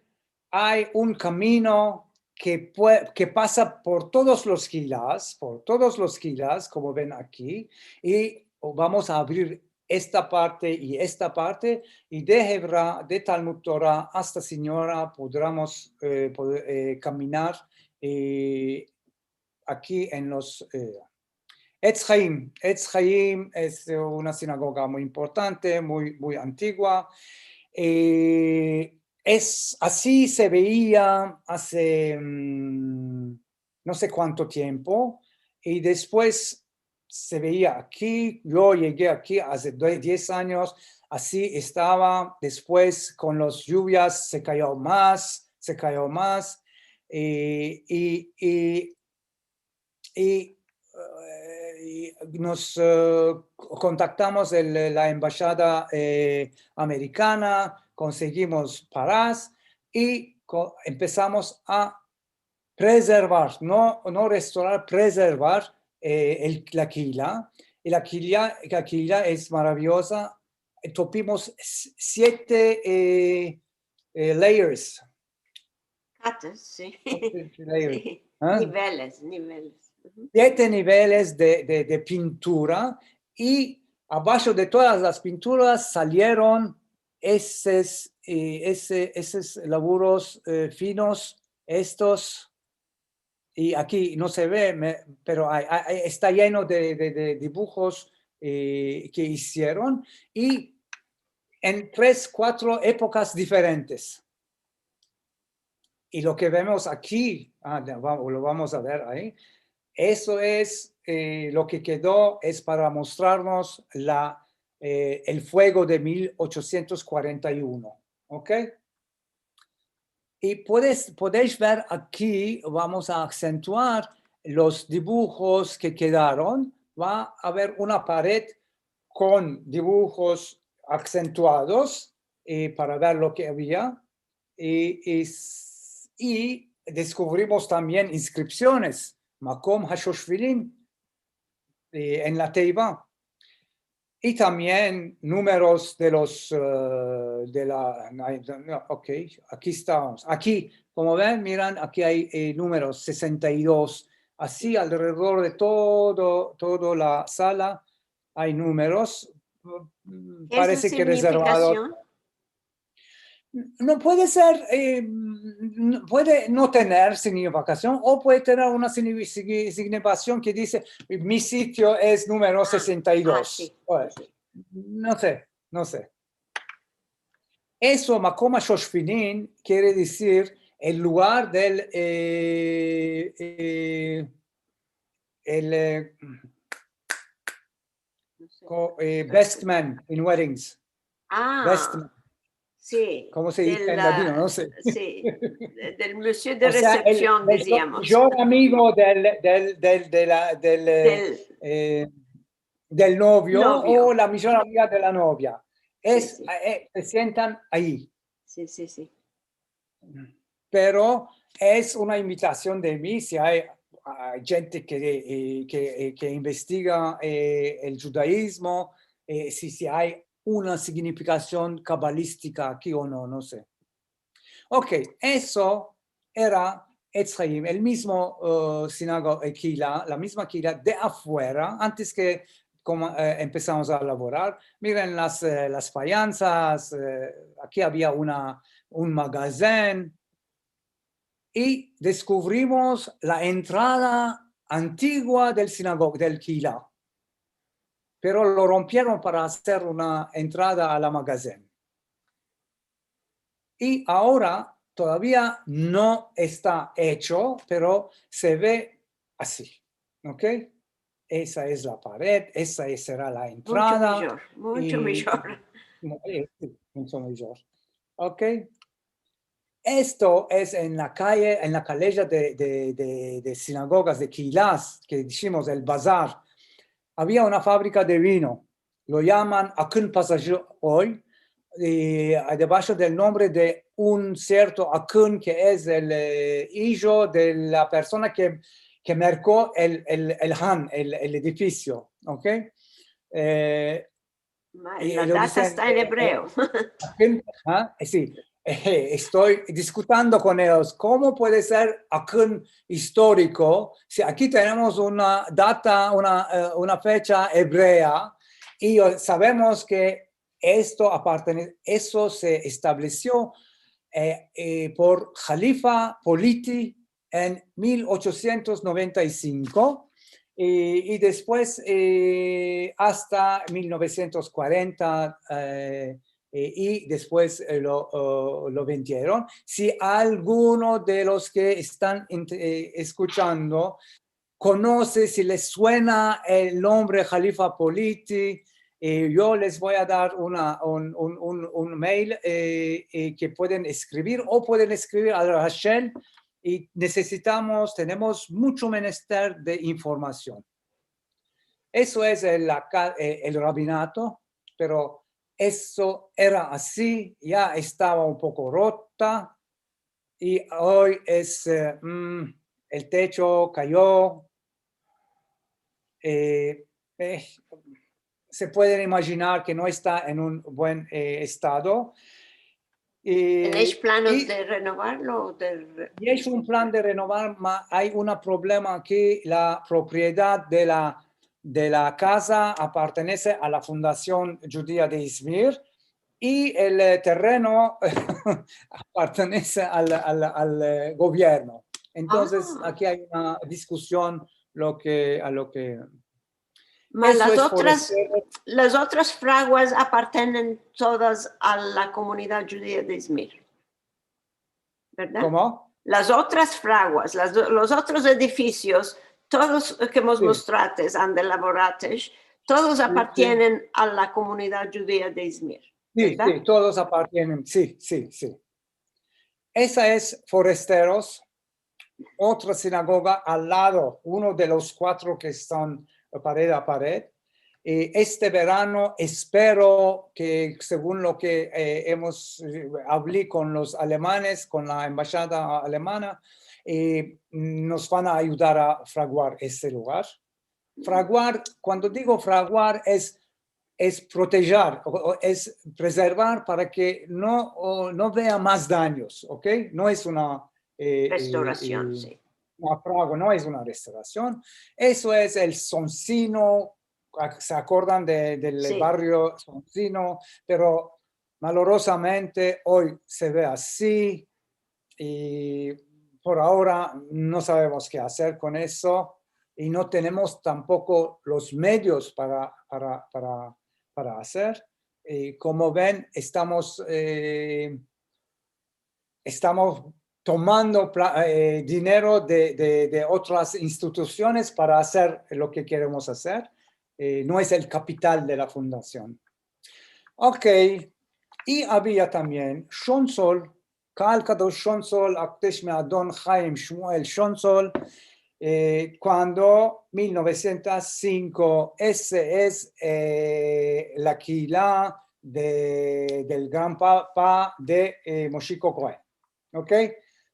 ay un kamino ke pue-, ke pasa por todos los kehilas, por todos los kehilas, komo ven aki, i vamos a avrir esta parte i esta parte, i de Hevra, de Talmud Torah asta Sinyora, podramos, eh, pod-, eh, kaminar, eh, aki en los, eh, Etz Haim. Etz Haim es una sinagoga muy importante, muy, muy antigua. Eh, es, ansi se veia aze, mm, no se kuanto tiempo, i despues se veia aki. Yo yegi aki aze do-, diez anyos, ansi estava. Despues, kon las lluvias, se kayo mas, se kayo mas, i, i, i, i, eh, i mos, eh, kontaktamos el, la embashada, eh, amerikana, konsegimos paras i ko-, empesamos a prezervar, no, no restaurar, prezervar, eh, el, la kehila. I la kehila, la kehila es maraviyoza. Tuvimos s-, siete, eh, eh, layers. Katas, si. Siete layers. Si. Ah. Niveles, niveles. Siete niveles de, de, de pintura, i abasho de todas las pinturas salieron eses, eh, ese, eses lavuros, eh, finos, estos, i aki no se ve, me, pero ay, ay, ay, esta yeno de, de, de dibujos, e, ke izieron, i en tres, kuatro epokas diferentes. I lo ke vemos aki, a, de, va, lo vamos a ver ayi, eso es, e, lo ke kedo, es para mostrarmos la, e, el fuego de mil ochosientos kuarenta i uno, okey? I puedes, podez ver aki, vamos a aksentuar los dibujos ke kedaron. Va a aver una pared kon dibujos aksentuados, e, para ver lo ke avia. I, i s-, i deskuvrimos tambien inskripsiones, Makom Hashoshvilin, e, en la teiva. I tambien numeros de los, e, de la, ay, no, okey, aki estamos. Aki, komo ven, miran, aki ay, e, numeros sesenta i dos. Asi, alrededor de todo, todo la sala ay numeros. Mm, parese ke rezervado. No puede ser, e, n-, puede no tener signifikasion o puede tener una signi-, signi-, signifikasion ke dize, "Mi sitio es numero sesenta i dos". A, si. Bueno, si. No se, no se. Eso, Makom Hashoshvilin, kere dizir el lugar del, e, e, el, e, ko-, e, best man in weddings. A, best man. Si. Komo se dize en ladino? No se. Si, de, del monsieur de resepsion, diziamos. O sea, el, el mijor amigo del, del, del, de la, del, e, del novio o la mijor amiga de la novia. Es, e, se sientan ayi. Si, si, si. Pero es una invitasion de mi, si ay, ay djente ke, e, ke, e, ke investiga, e, el djudaizmo, e, si, si ay una signifikasion kabalístika aki o no, no se. Okey, eso era Etz Hayim, el mizmo, e, sinago-, e, keila, la mizma keila de afuera, antes ke komo, e, empesamos a lavorar. Miren las, e, las fayansas, e, aki avia una, un magazen, i deskuvrimos la entrada antigua del sinago-, del keila, pero lo rompieron para azer una entrada a la magazen. I agora todavia no esta echo, pero se ve asi, okey? Esa es la pared, esa es, sera la entrada. Muncho mijor, muncho mijor. No, e, si, muncho mijor. Okey? Esto es en la kaye, en la kaleja de, de, de, de sinagogas, de keilas, ke dizimos el bazar. Avia una fabrika de vino, lo yaman Akın Pazarı oy, i debasho del nombre de un sierto Akın, ke es el, e, ijo de la persona ke, ke merko el, el, el han, el, el edifisio, okey? E, Ma-, i la data esta en ebreo. Akın, a, e, si, e, esto diskutiendo kon eyos, komo puede ser Akın istoriko si aki tenemos una data, una, e, una fecha ebrea, i, e, savemos ke esto apartene-, eso se establesio, e, e, por Halifa Politi en mil ochosientos noventa i sinko, i, i despues, e, asta mil novesientos kuarenta, e, e, i despues, e, lo, o, lo vendieron. Si alguno de los ke estan ent-, e, eskuchando konose, si les suena el nombre Halifa Politi, e, yo les vo a dar una, un, un, un, un mail, e, e, ke pueden eskrivir o pueden eskrivir al Rachel, i nesesitamos, tenemos muncho menester de informasion. Eso es el, la ka-, e, el rabinato, pero eso era asi, ya estava un poko rota, i oy es, e, mm, el techo kayo, e, e, se pueden imajinar ke no esta en un buen, e, estado. I, tenesh planos i de renovarlo, de re- Yesh un plan de renovar, ma ay una problema aki, la propriedad de la, de la kaza apartenese a la Fundasion Djudia de Izmir, i el, e, tereno apartenese al, al, al, e, govierno. Entonses, aki ay una diskusion lo ke, a lo ke... Ma las otras, las otras fraguas apartienen todas a la komunidad djudia de Izmir, verdad? Komo? Las otras fraguas, las, los otros edifisios, todos ke mos mostrates, ande lavorates, todos apartienen a la komunidad djudia de Izmir, verdad? Si, si, todos apartienen, si, si, si. Esa es Foresteros, otra sinagoga al lado, uno de los kuatro ke estan pared a pared. I este verano espero ke, segun lo ke, eh, emos, eh, avli kon los alemanes, kon la embashada alemana, eh, mos van a ayudar a fraguar este lugar. Fraguar, kuando digo fraguar, es es protejar, o, o es prezervar para ke no, o, no vea mas danyos, ok? No es una, eh, eh, restorasion, eh, si. Una fragua, no es una restorasion. Eso es el Soncino, a-, se akordan de, del bario Soncino, pero malorozamente oy se ve ansi, i por agora no savemos ke azer kon eso, i no tenemos tampoko los medios para, para, para, para azer. I komo ven, estamos, eh, estamos tomando pla-, eh, dinero de, de, de otras institusiones para azer lo ke keremos azer. Eh, no es el kapital de la fundasion. Ok. I avia tambien Shonsol, Kal Kadosh Shonsol, Akdesh me Adon Haim Shmuel Shonsol, eh, kuando mil novesientos sinko, ese es, eh, la kehila de, del gran papa de, eh, Moshiko Kohen. Ok?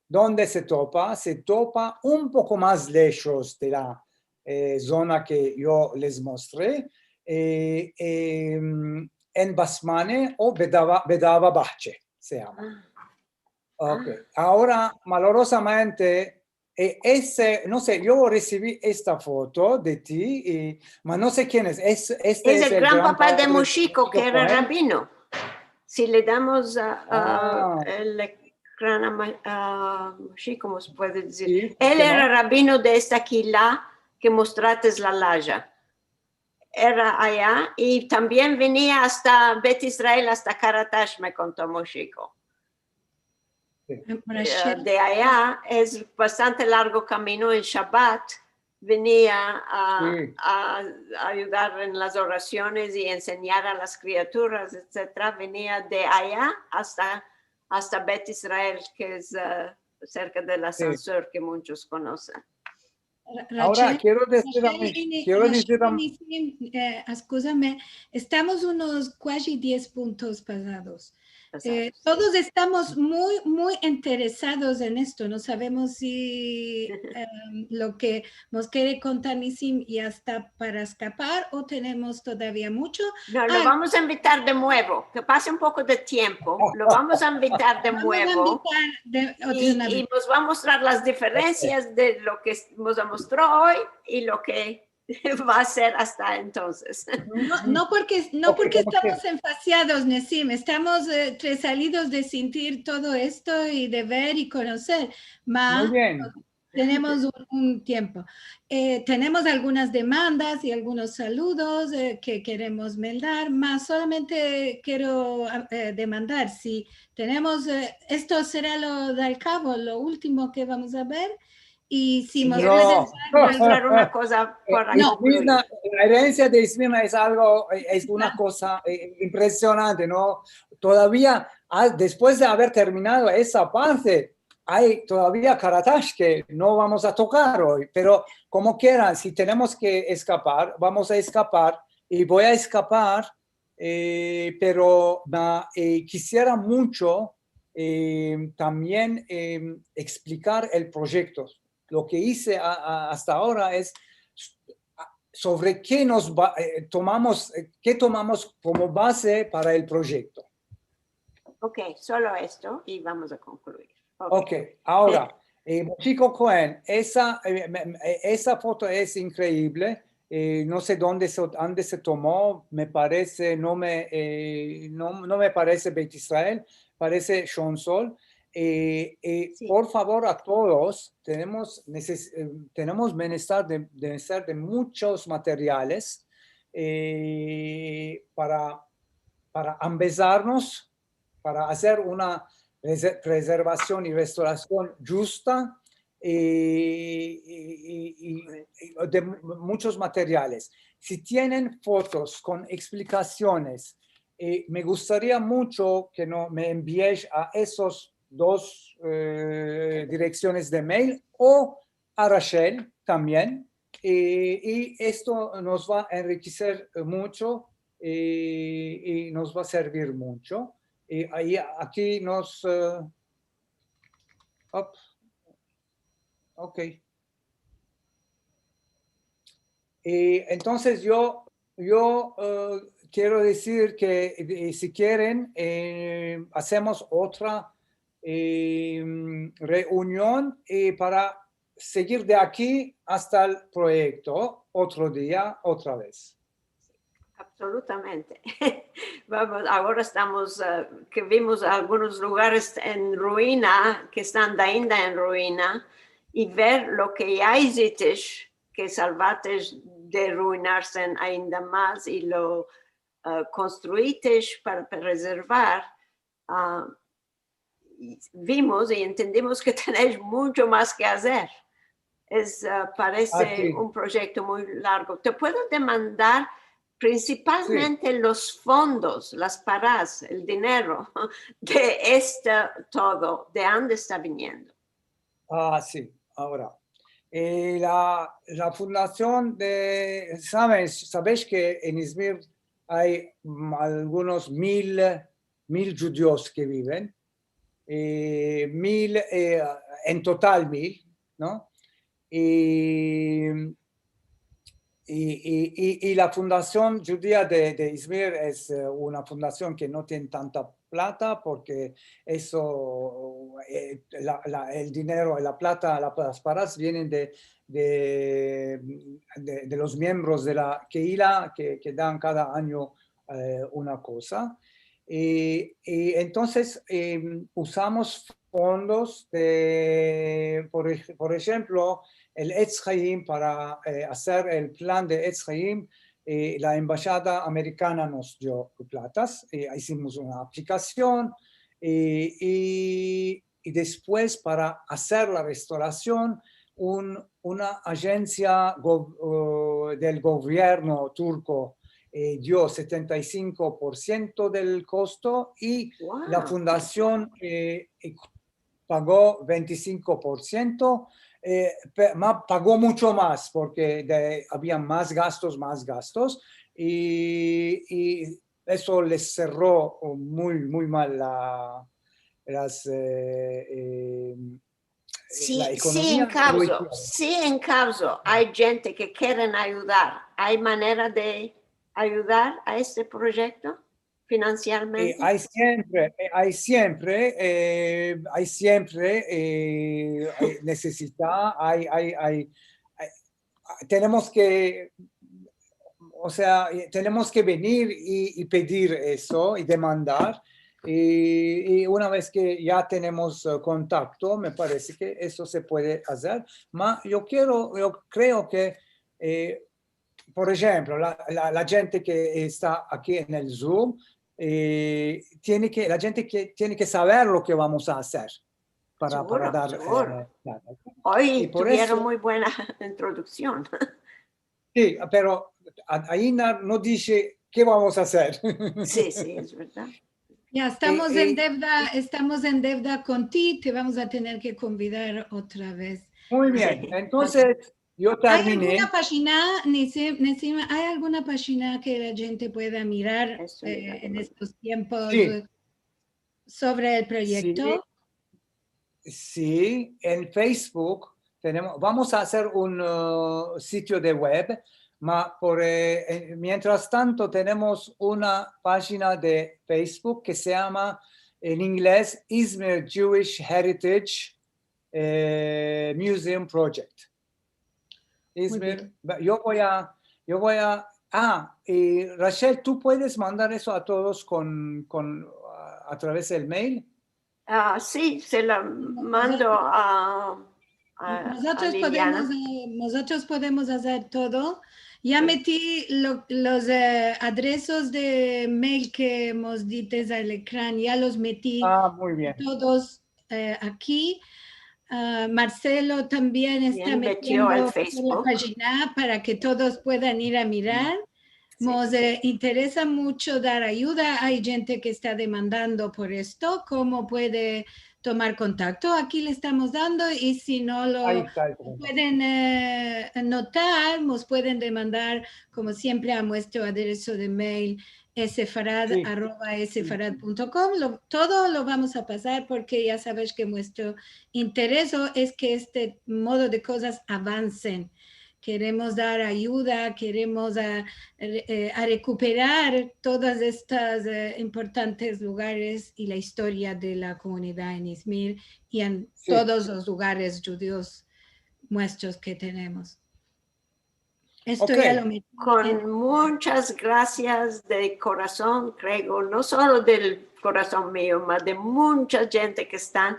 Donde se topa? Se topa un poko mas leshos de la, eh, zona ke yo les mostre, eh, em, en Basmane o Bedava-, Bedava Bahche se yama. A. Ok. A. Agora, malorozamente, eh, ese, no se, yo resivi esta foto de ti, i, ma no se kien es. Es, este es el gran papa de Moshiko, ke era rabino. Si le damos a, a, el ekran a Ma-, a Moshiko, komo se puede dizir? Si, el era rabino de esta kehila ke mostrates la laya. Era aya, i tambien venia asta Bet Israel, asta Karatash, me konto Moshiko. Si. Eh, de aya es bastante largo kamino en Shabat, venia a, a, a ayudar en las orasiones i ensenyar a las kriaturas, etsetera. Venia de aya asta, asta Bet Israel, ke es, eh, serka del asansor ke munchos konosen. Ra-, Agora, Rachel, kero dizir a mi, Rachel i Ni-, kero Rachel dizir a i mi Nisim, eh, eskuzame, estamos unos kuaji diez puntos pasados. Eh, todos estamos muy, muy interesados en esto. No savemos si, em, lo ke mos kere kontar Nisim ya esta para eskapar o tenemos todavia muncho. No, lo vamos a invitar de muevo, ke pase un poko de tiempo. Lo vamos a invitar de muevo. Vamos a invitar de, otra vez. I, i mos va a mostrar las diferensias de lo ke mos mostro oy i lo ke va a ser asta entonses. No, no porke, no porke estamos enfasiados, Nisim, estamos, eh, resalidos de sentir todo esto i de ver i konoser. Ma, muy bien. Tenemos un, un tiempo. Eh, tenemos algunas demandas i algunos saludos, eh, ke keremos meldar, ma solamente kero, eh, demandar si tenemos, eh, esto sera lo del kavo, lo ultimo ke vamos a ver, i si mos puedes dar una koza para konkluir. No. Izmirna, la erensia de Izmirna es algo, eh, es una koza, eh, impresionante, no? Todavia, a, despues de aver terminado esa parte, ay todavia Karatash ke no vamos a tokar oy, pero komo kera, si tenemos ke eskapar, vamos a eskapar, i vo a eskapar, eh, pero, ma, eh, kisiera muncho, eh, tambien, eh, eksplikar el proyekto. Lo ke ize a, a, asta agora es, a, sovre ke mos ba-, eh, tomamos, eh, ke tomamos komo baze para el proyekto. Ok, solo esto i vamos a konkluir. Ok. Ok, agora, eh, Moshiko Kohen, esa, eh, me, me, esa foto es inkreivle. Eh, no se donde se, ande se tomo, me parese, no me, eh, no, no me parese Bet Israel, parese Shonsol. Eh, eh, si. Por favor, a todos, tenemos neces-, eh, tenemos menester de, menester de muchos materiales, eh, para, para ambezarnos, para azer una reze-, prezervasion i restorasion djusta, eh, i, i, i, i de mu-, muchos materiales. Si tienen fotos kon eksplikasiones, eh, me gustaria muncho ke no, me enviesh a esos dos, eh, direksiones de mail o a Rachel tambien, eh, i esto mos va a enrikeser muncho, eh, i mos va a servir muncho. I ayi, aki mos, eh, op, ok. I entonses yo, yo, eh, kero dizir ke, eh, si keren, eh, azemos otra, eh, reunion, eh, para segir de aki asta el proyekto, otro dia, otra vez. Apsolutamente. Vamos, agora estamos, eh, ke vimos algunos lugares en ruina, ke estan ainda en ruina, i ver lo ke ya izitesh, ke salvatesh de ruinarse ainda mas i lo, eh, konstruitesh para prezervar, ah, vimos i entendimos ke tenesh muncho mas ke azer. Es, ah, parese un proyekto muy largo. Te puedo demandar prinsipalmente los fondos, las paras, el dinero de este todo, de ande esta viniendo. Ah, si, agora. Eh, la, la fundasion de, saves, saves ke en Izmir ay, mm, algunos mil, mil djudios ke biven, eh, mil, eh, en total mil, no? I, i, i, i, i la Fundasion Djudia de, de Izmir es, eh, una fundasion ke no tiene tanta plata, porke esto, eh, la, la, el dinero, la plata, la, las paras vienen de, de, de, de los miembros de la Kehila ke, ke dan kada anyo, eh, una koza. I, i entonses, em, uzamos fondos de, por ej-, por enshemplo, el Etz Hayim para, eh, azer el plan de Etz Hayim, eh, la embashada amerikana mos dio platas, eh, izimos una aplikasion, eh, i, i despues para azer la restorasion, un, una ajensia gov-, eh, del govierno turko, eh, dio setenta i sinko por siento del kosto i la fundasion, eh, eh, pago vente i sinko por siento, eh, pe-, ma-, pago muncho mas porke de, avia mas gastos, mas gastos, i, i esto les serro muy, muy mal la, las, eh, eh, la ekonomia. Si, si en Kabzo, si en Kabzo ay djente ke keren ayudar, ay manera de ayudar a este proyekto finansialmente? Eh, ay siempre, eh, ay siempre, eh, ay siempre, eh, eh, nesesita, ay, ay, ay, ay, tenemos ke, o sea, eh, tenemos ke venir i, i pedir esto i demandar. I, i una vez ke ya tenemos, eh, kontakto, me parese ke esto se puede azer. Ma yo kero, yo kreo ke, eh, por enshemplo, la, la, la djente ke esta aki en el Zoom, eh, tiene ke, la djente ke tiene ke saver lo ke vamos a azer para, para dar, eh, plata. Siguro, siguro. Oy tuvieron muy buena introduksion. Si, pero a-, ainda no dishe ke vamos a azer. Si, si, es verdad. Ya estamos en devda, estamos en devda kon ti, te vamos a tener ke konvidar otra vez. Muy bien, entonses, yo termine. Ay alguna pajina, Nesim, Nesim, ay alguna pajina ke la djente pueda mirar, eh, en estos tiempos, eh, sovre el proyekto? Si, en Facebook tenemos, vamos a azer un, eh, sitio de web, ma por, eh, en, mientras tanto tenemos una pajina de Facebook ke se yama en inglez Izmir Jewish Heritage, eh, Museum Project. Izmir, yo vo a, yo vo a, ah, i Rachel, tu puedes mandar esto a todos kon, kon, a, a traves del mail? Ah, si, se la mando a, a, a Mozotros Liliana. podemos, eh, mozotros podemos azer todo. Ya meti lo- los eh, adresos de mail ke mos dites al ekran, ya los meti Ah, muy bien. todos eh, aki. Ah, Marcelo tambien esta Bien, metio al metiendo por la Facebook. pajina para ke todos puedan ir a mirar. Si. Mos eh, interesa muncho dar ayuda. Ay djente ke esta demandando por esto, komo puede tomar kontakto. Aki le estamos dando i si no lo Ayi esta el komentaryo. pueden eh, anotar, mos pueden demandar, komo siempre, a muestro adreso de mail, sefarad arroba sefarad punto com. Lo- todo lo vamos a pasar porke ya saves ke muestro intereso es ke este modo de kozas avansen. Keremos dar ayuda, keremos a, re- eh, a rekuperar todas estas eh, importantes lugares i la istoria de la komunidad en Izmir i en Si. todos los lugares djudios muestros ke tenemos. Esto Ok. ya lo meti en Kon munchas grasias de korason, kreo, no solo del korason mio, mas de muncha djente ke estan,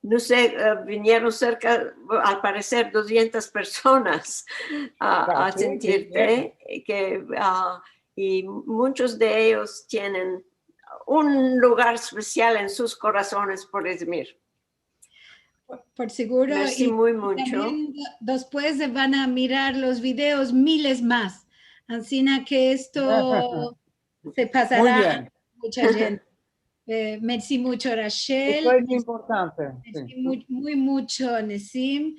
no se, eh, vinieron serka, al pareser, dusientas personas a, Ya, a si, si, sentirte, ke, ah, i munchos de eyos tienen un lugar espesial en sus korasones por Izmir. Por, por seguro. Mersi I muy muncho. tambien do- despues van a mirar los videos miles mas. Ansina ke esto se Muy pasara a bien. muncha djente. Eh, mersi muncho, Rachel. Esto es muy importante. Si. Mersi mu- muy muncho, Nesim.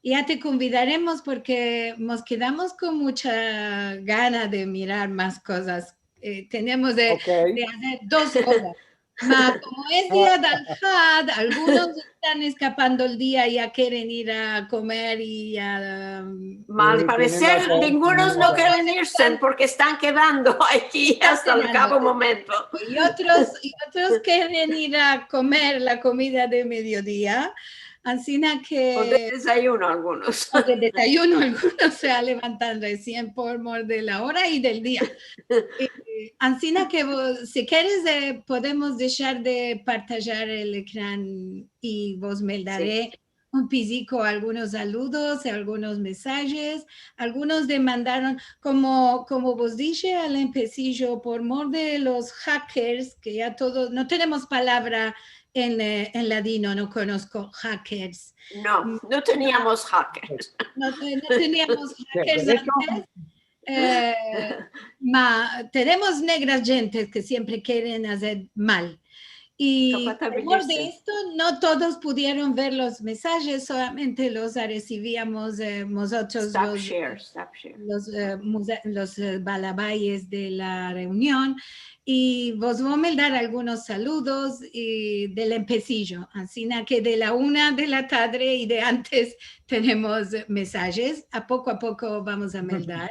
Ya te konvidaremos porke mos kedamos kon muncha gana de mirar mas kozas. Eh, tenemos de, Ok. de azer dos kozas. Ma komo es dia del Had, algunos estan eskapando el dia, ya keren ir a komer i a... Ma al Si, pareser, tienen razon, ningunos tienen no razon. keren irse porke estan kedando aki Estan asta el kedando. kabo momento. I otros, i otros keren ir a komer la komida de mediodia. Ansina ke... O de dezayuno algunos. O de dezayuno, algunos se levantan resien por mor de la ora i del dia. Eh, ansina ke vo- si keres, eh, podemos deshar de partajar el ekran i vos meldare un piziko algunos saludos i algunos mesajes. Algunos demandaron, komo, komo vos dishe al empesijo, por mor de los hackers, ke ya todos, no tenemos palavra en, eh, en ladino, no konosko hackers. No, no teniamos hackers. No, te- no teniamos hackers De hecho, antes. Eh, ma, tenemos negras djentes ke siempre keren azer mal. I por mor de esto, no todos pudieron ver los mesajes, solamente los resiviamos, eh, mozotros, Stop los, share, stop share. los, eh, muza- los, eh, balabayes de la reunion. I vos vo a meldar algunos saludos i del empesijo. Ansina ke de la una de la tadre i de antes tenemos mesajes. A poko a poko vamos a meldar.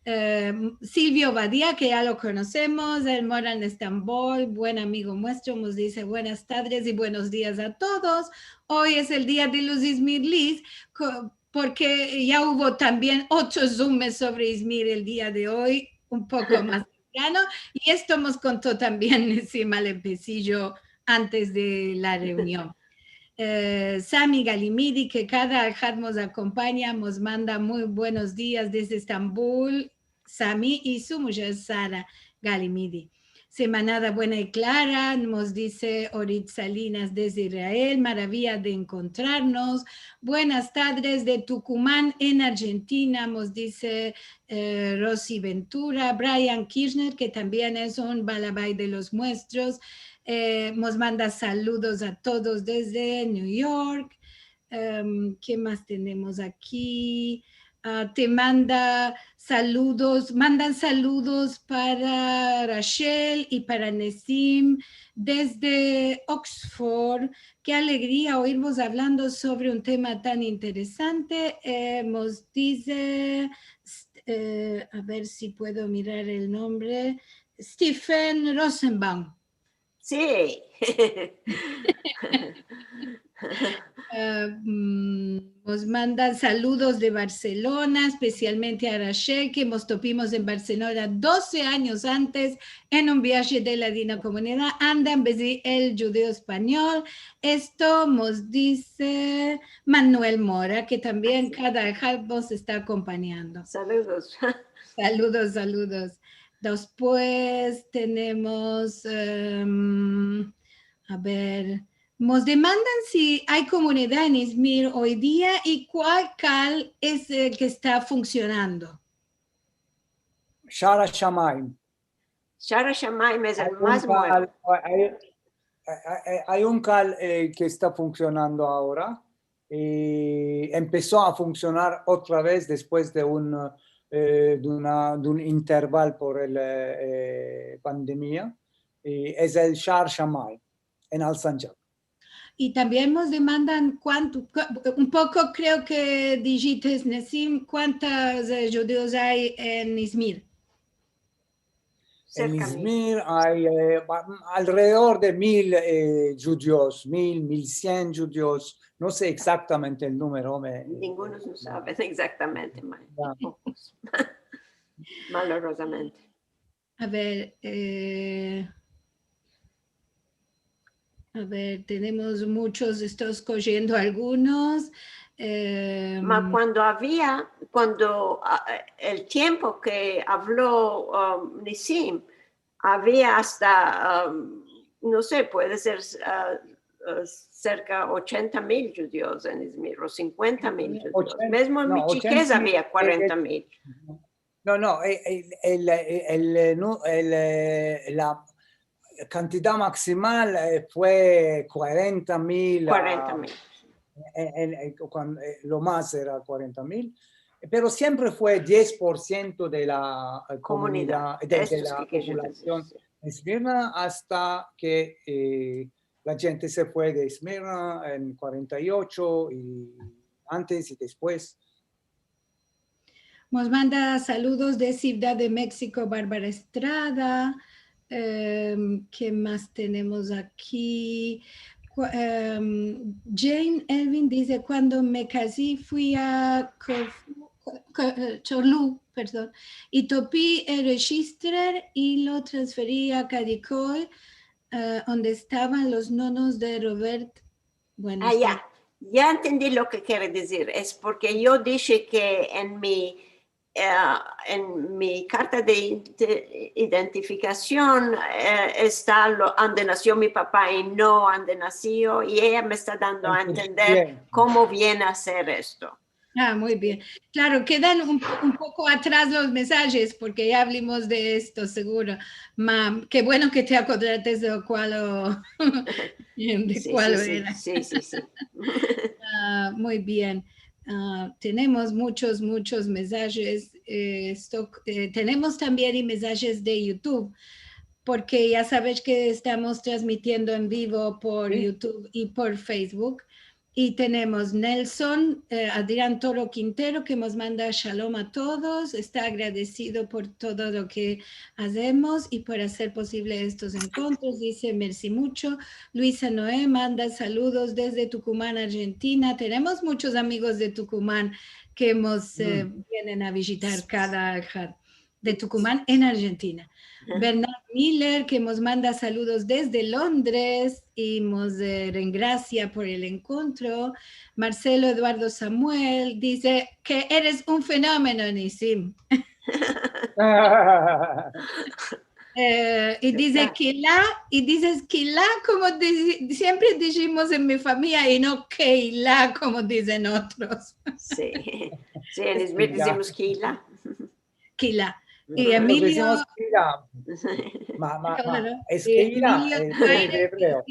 Eh, Silvio Badia, ke ya lo konosemos, el mora en Estambol, buen amigo muestro, mos dize buenas tadres i buenos dias a todos. Oy es el dia de los izmirlis, ko- porke ya uvo tambien otro Zoom sovre Izmir el dia de oy, un poko mas temprano, i esto mos konto tambien Nesim al empesijo antes de la reunion. Eh, Sami Galimidi, ke kada Had mos akompanya, mos manda muy buenos dias desde Estambul, Sami i su mujer Sara Galimidi. Semanada buena i klara, mos dize Orit Salinas desde Israel, maraviya de enkontrarnos. Buenas tadres de Tucumán en Argentina, mos dize eh, Rosy Ventura, Brian Kirchner, ke tambien es un balabay de los muestros, eh, mos manda saludos a todos desde New York. Em, ke mas tenemos aki? Ah, te manda saludos, mandan saludos para Rachel i para Nesim desde Oxford. Ke alegria oirvos avlando sovre un tema tan interesante. Eh, mos dize, st- eh, a ver si puedo mirar el nombre, Stephen Rosenbaum. Si. Ah, mm, mos mandan saludos de Barselona, espesialmente a Rachel, ke mos topimos en Barselona doze anyos antes en un viaje de la Dina Komunidad. Andan bezi el djudeo-espanyol. Esto mos dize Manuel Mora, ke tambien kada ahad mos esta akompanyando. Saludos. Saludos, saludos. Despues tenemos, em, a ver, mos demandan si ay komunidad en Izmir oy dia i kual kal es el ke esta funksionando. Shara Shamayim. Shara Shamayim es el mas muevo. Ay, ay, ay un kal, eh, ke esta funksionando agora. I empeso a funksionar otra vez despues de un, eh, de una, de un interval por el, eh, pandemia. I es el Shar Shamayim en Alsancak. I tambien mos demandan kuanto, ku-, un poko kreo ke dijites, Nesim, kuantos, eh, djudios ay en Izmir. En Izmir ay, eh, alrededor de mil, eh, djudios, mil, mil sien djudios. No se egzaktamente el numero. Me, ninguno lo save egzaktamente, ma pokos. Malorozamente. A ver, eh, a ver, tenemos muchos, esto eskojiendo algunos. Eh, ma kuando avia, kuando, ah, el tiempo ke avlo, um, Nesim, avia asta, um, no se, puede ser, ah, ah, serka ochenta mil djudios en Izmir, o sinkuenta mil djudios. Mezmo en mi chikez avia kuarenta mil. No, no, el, el, el, el, eh, la kantidad maksimal, eh, fue kuarenta mil. Kuarenta mil. Lo mas era kuarenta mil, pero siempre fue diez por siento de la, eh, komunidad, de, de la populasion de Izmirna asta ke, eh, la djente se fue de Izmirna en kuarenta i ocho i antes i despues. Mos manda saludos de Sivdad de Meksiko, Barbara Estrada. Em, ke mas tenemos aki? Ku-, em, Jane Elvin dize, kuando me kazi fui a Kofu-, Ko-, Ko-, eh, Cholu, pardon, i topi el rejistro i lo transferi a Kadikoy, eh, onde estavan los nonos de Robert. Bueno, ah, ya. Ya entendi lo ke kere dizir. Es porke yo dishe ke en mi, eh, en mi karta de identi-, identifikasion, eh, esta lo, ande nasio mi papa i no ande nasio, i eya me esta dando a entender komo viene a ser esto. Ah, muy bien. Klaro, kedan un, un poko atras los mesajes, porke ya avlimos de esto, seguro. Ma, ke bueno ke te akodrates de kual, de kual era. Si, si, si. Ah, muy bien. Ah, tenemos muchos, muchos mesajes. Eh, esto, eh, tenemos tambien i mesajes de YouTube, porke ya saves ke estamos transmitiendo en vivo por YouTube i por Facebook. I tenemos Nelson, eh, Adrian Toro Quintero, ke mos manda shalom a todos, esta agradesido por todo lo ke azemos i por azer posivle estos enkontros. Dize, mersi mucho. Luisa Noe manda saludos desde Tucumán, Argentina. Tenemos muchos amigos de Tucumán ke mos, eh, vienen a vijitar kada ahad de Tucumán en Argentina. Bernard Miller, ke mos manda saludos desde Londres i mos, eh, rengrasia por el enkontro. Marcelo Eduardo Samuel dize ke eres un fenomeno, Nesim. Eh, i dize kila, i dizes kila, komo di-, siempre dizimos en mi famiya, i no keila, komo dizen otros. Si, si, en Izmir dizimos kila. Kila. I Emilio, es Kila, eh, de ebreo.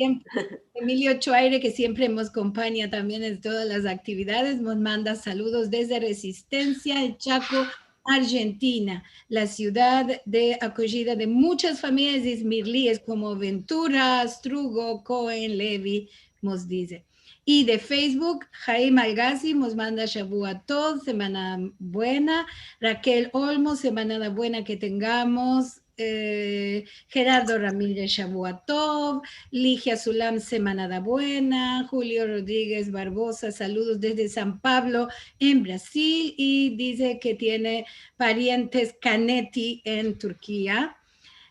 Emilio Chuaire, ke siempre mos akompanya tambien en todas las aktividades, mos manda saludos desde Resistensia, el Chaco, Argentina, la sivdad de akoyida de muchas famias izmirlies komo Ventura, Strugo, Cohen, Levy, mos dize. I de Facebook, Haim Algazi mos manda shavua tov, semana buena. Raquel Olmos, semanada buena ke tengamos. eh, Gerardo Ramírez, Shavua Tov, Ligia Sulam, Semanada Buena, Julio Rodríguez Barbosa, saludos desde San Pablo, en Brasil, y dize ke tiene parientes Canetti en Turkia.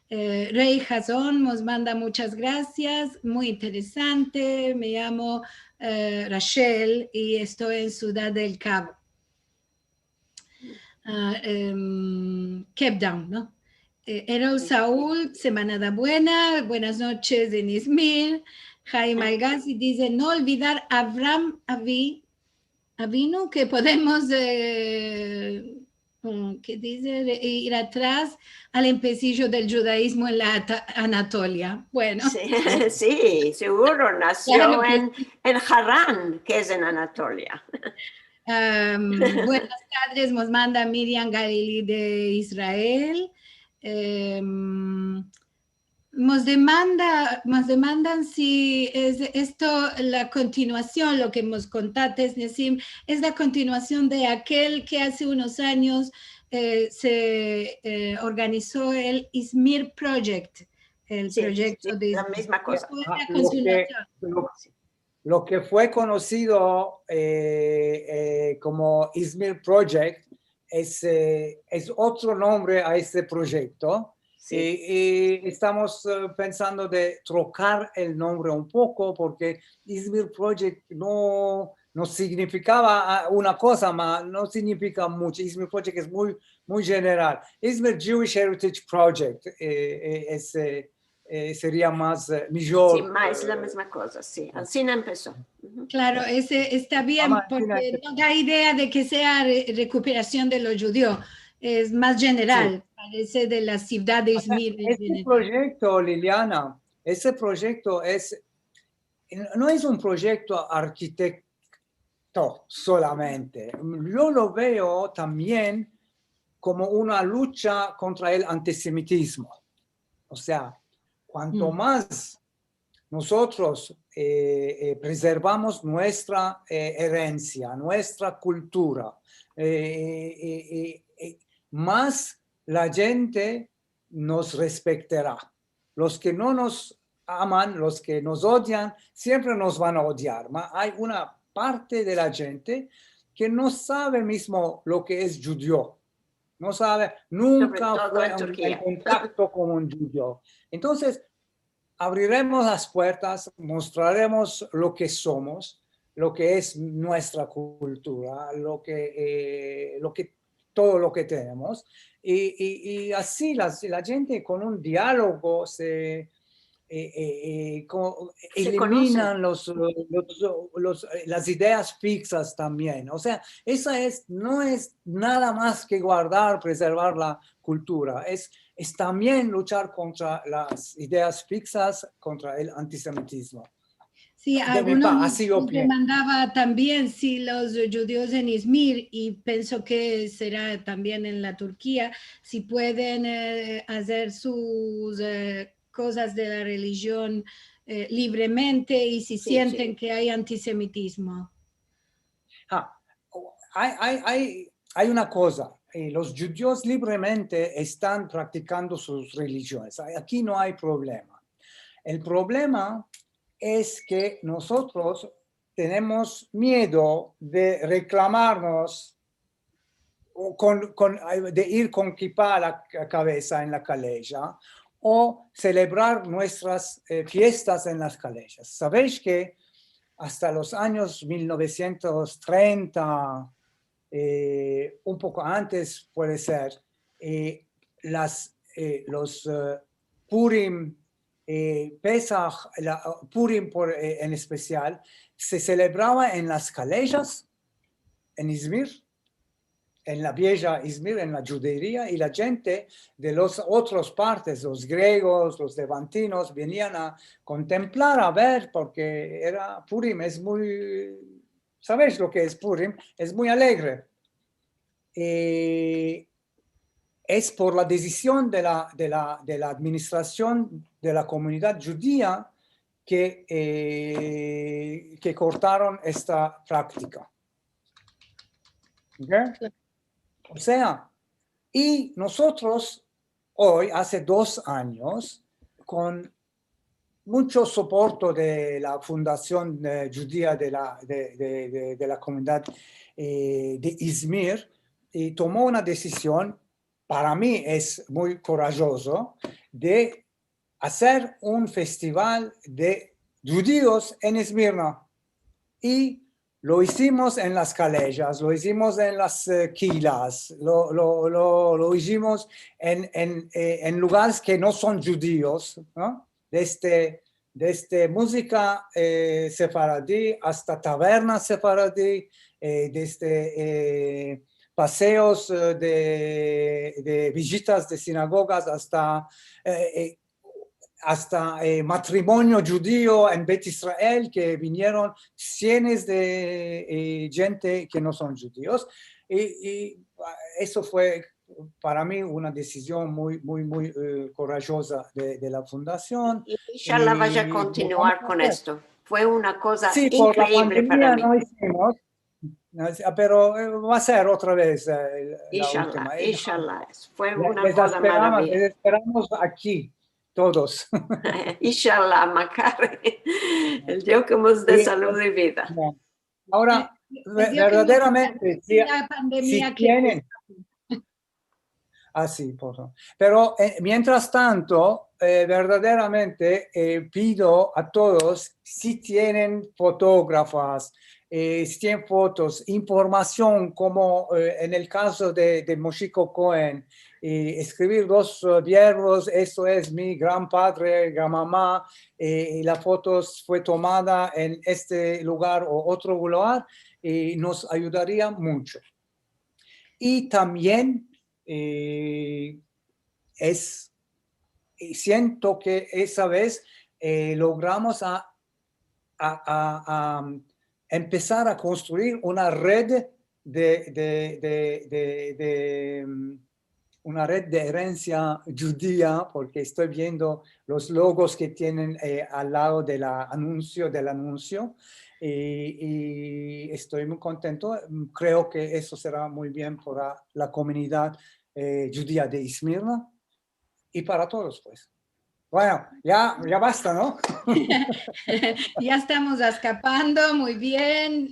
Eh, Rey Hazon nos manda muchas gracias, muy interesante, me llamo, eh, Rachel y estoy en Ciudad del Cabo. Ah, em, Cape Town, no? Eh, Erol Saul, Semanada Buena, buenas noches en Izmir. Jaime Algazi dize, no olvidar Avram Avi-, Avinu, ke podemos, eh, mm, ke dize, re-, ir atras al empesijo del djudaizmo en la Ata-, Anatolia. Bueno. Si, si, siguro, nasio en, en Haran, ke es en Anatolia. Em, buenas tardes, mos manda Miriam Galili de Israel. Em, mos demanda, mos demandan si es esto la kontinuasion, lo ke mos kontates, Nessim, es la kontinuasion de akel ke aze unos anyos, eh, se, eh, organizo el Izmir Project, el proyekto de Izmir. Si, si, la mizma koza. Fue la kontinuasion. Ah, lo ke, lo, lo ke fue konosido, eh, eh, komo Izmir Project es, eh, es otro nombre a este proyekto. Si. I, i estamos, eh, pensando de trokar el nombre un poko, porke Izmir Project no, no signifikava, ah, una koza, ma no signifika mucho. Izmir Project es muy, muy jeneral. Izmir Jewish Heritage Project, eh, eh, es, eh, eh, seria mas, eh, mijor. Si, mas la mizma koza, si. Ansina empeso. Klaro, ese esta bien, porke no da idea de ke sea re-, rekuperasion de lo djudio. Es mas jeneral, parese de la sivdad de Izmir en jeneral. Este proyekto, Liliana, este proyekto es, no es un proyekto arkitekto solamente. Yo lo veo tambien komo una lucha kontra el antisemitizmo. O sea, kuanto mas mozotros, eh, eh, prezervamos muestra, eh, erensia, muestra kultura, eh, eh, eh, eh, mas la djente mos respektara. Los ke no mos aman, los ke mos odian, siempre mos van a odiar. Ma ay una parte de la djente ke no save mizmo lo ke es djudio. No save, nunka fue en, en kontakto kon un djudio. Entonses, avriremos las puertas, mostraremos lo ke somos, lo ke es muestra kultura, lo ke, eh, lo ke, todo lo ke tenemos, i, i, i ansi la, la djente kon un dialogo se, eh, eh, eh, ko-, se eliminan los, los, los, eh, las ideas fiksas tambien. O sea, esa es, no es nada mas ke guardar, prezervar la kultura. Es, es tambien luchar kontra las ideas fiksas, kontra el antisemitizmo. Si, alguno mos demandava tambien si los djudios en Izmir, i penso ke sera tambien en la Turkia, si pueden, eh, azer sus, eh, kozas de la relijion, eh, livremente i si sienten ke ay antisemitizmo. Ah, ay, ay, ay, ay una koza. Eh, los djudios livremente estan praktikando sus relijiones. Ay, aki no ay problema. El problema es ke mozotros tenemos miedo de reklamarmos o kon, kon, de ir kon kipa a la ka-, kavesa en la kaleja o selebrar muestras, eh, fiestas en las kalejas. Savesh ke asta los anyos mil novesientos trenta, eh, un poko antes puede ser, eh, las, eh, los, eh, Purim, eh, Pesah, la, Purim por, eh, en espesial, se selebrava en las kalejas, en Izmir, en la vieja Izmir, en la djuderia, i la djente de los otros partes, los griegos, los levantinos, venian a kontemplar, a ver, porke era Purim, es muy, savesh lo ke es Purim? Es muy alegre. Eh, es por la desizion de la, de la, de la administrasion de la komunidad djudia ke, eh, ke kortaron esta praktika. Ok? O sea, i mozotros oy, aze dos anyos, kon muncho soporte de la Fundasion, eh, Djudia de la, de, de, de, de la Komunidad, eh, de Izmir, i tomo una desizion, para mi es muy korajozo, de azer un festival de djudios en Izmirna. I lo izimos en las kalejas, lo izimos en las, eh, kilas, lo, lo, lo, lo izimos en, en, eh, en lugares ke no son djudios, no? Desde, desde muzika, eh, sefaradi asta taverna sefaradi, eh, desde, eh, paseos, eh, de, de vizitas de sinagogas asta, eh, eh, asta, eh, matrimonio djudio en Bet Israel, ke vinieron sienes de, eh, djente ke no son djudios. I, i, ah, eso fue para mi una desizion muy, muy, muy, eh, korajoza de, de la Fundasion. I, inshallah, vaya a kontinuar kon esto. Fue una koza inkrevibel para mi. Si, por la pandemia no izimos, no, ah, pero, eh, va a ser otra vez, eh, la ultima. Inshallah, inshallah. Fue una koza maraviyoza. Les esperamos, les esperamos aki, todos. Inshallah, makar el Dio ke mos de salud i vida. Agora, verdaderamente, si, si tienen, ah, si, por favor. Pero, eh, mientras tanto, eh, verdaderamente, eh, pido a todos, si tienen fotografas, eh, si tienen fotos, informasion, komo, eh, en el kazo de, de Moshiko Cohen, eh, eskrivir dos, eh, verbos, esto es mi gran padre, gran mama, eh, i la foto fue tomada en este lugar o otro lugar, i mos ayudaria muncho. I tambien, eh, es, i siento ke esa vez, eh, logramos a, a, a, a empesar a konstruir una red de, de, de, de, de, mm, una red de erensia djudia, porke esto viendo los logos ke tienen, eh, al lado de la anunsio, del anunsio, i, i esto muy kontento. Kreo ke eso sera muy bien para la komunidad, eh, djudia de Izmirna i para todos, pues. Bueno, ya, ya basta, no? Ya estamos eskapando, muy bien.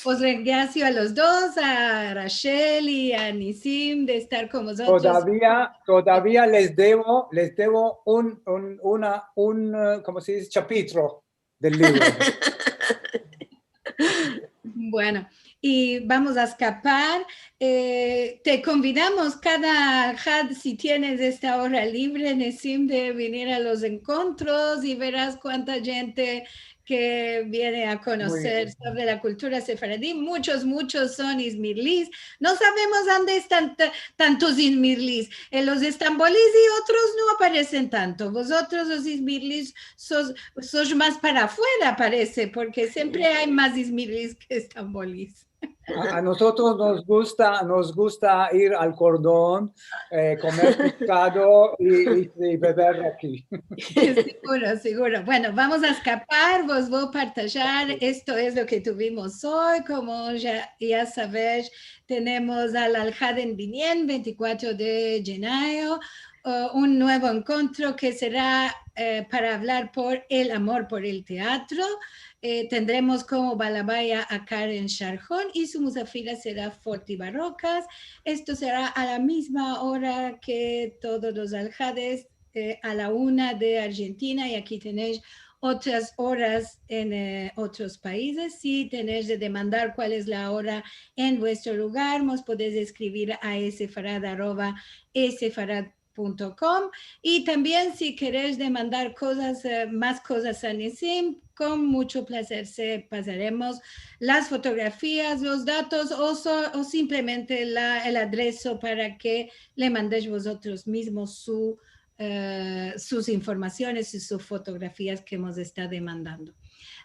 Os agradezco a los dos, a Rachel i a Nisim, de estar kon vozotros. Todavia, todavia les devo, les devo un, un, una, un, eh, komo se dize? Chapitro del livro. Bueno, i vamos a eskapar. Eh, te konvidamos kada had, si tienes esta ora livre, Nisim, de venir a los enkontros i veras kuanta djente ke viene a konoser sovre la kultura sefaradi. Muchos, muchos son izmirlis. No savemos ande estan ta-, tantos izmirlis. Eh, los estambolis i otros no aparesen tanto. Vozotros, los izmirlis, sos, sos mas para afuera, parese, porke siempre ay mas izmirlis ke estambolis. A, a mozotros mos gusta, mos gusta ir al kordon, eh, komer peskado i, i, i bever raki. Siguro, siguro. Bueno, vamos a eskapar, vos vo a partajar. Esto es lo ke tuvimos oy. Komo ya, ya saves, tenemos al Alhad en Binyan, ventikuatro de djenayo, eh, un nuevo enkontro ke sera, eh, para avlar por el amor por el teatro. Eh, tendremos komo balabaya a Karen Sharhon i su musafira sera Forti Barrokas. Esto sera a la mizma ora ke todos los alhades, eh, a la una de Arjentina, i aki tenesh otras oras en, eh, otros paizes. Si tenesh de demandar kual es la ora en vuestro lugar, mos podes eskrivir a esefarad arroba esefarad punto com. I tambien, si keresh demandar kozas, eh, mas kozas a Nisim, kon muncho plazer se pasaremos las fotografias, los datos o so-, o simplemente la, el adreso para ke le mandesh vozotros mizmos su, eh, sus informasiones i sus fotografias ke mos esta demandando.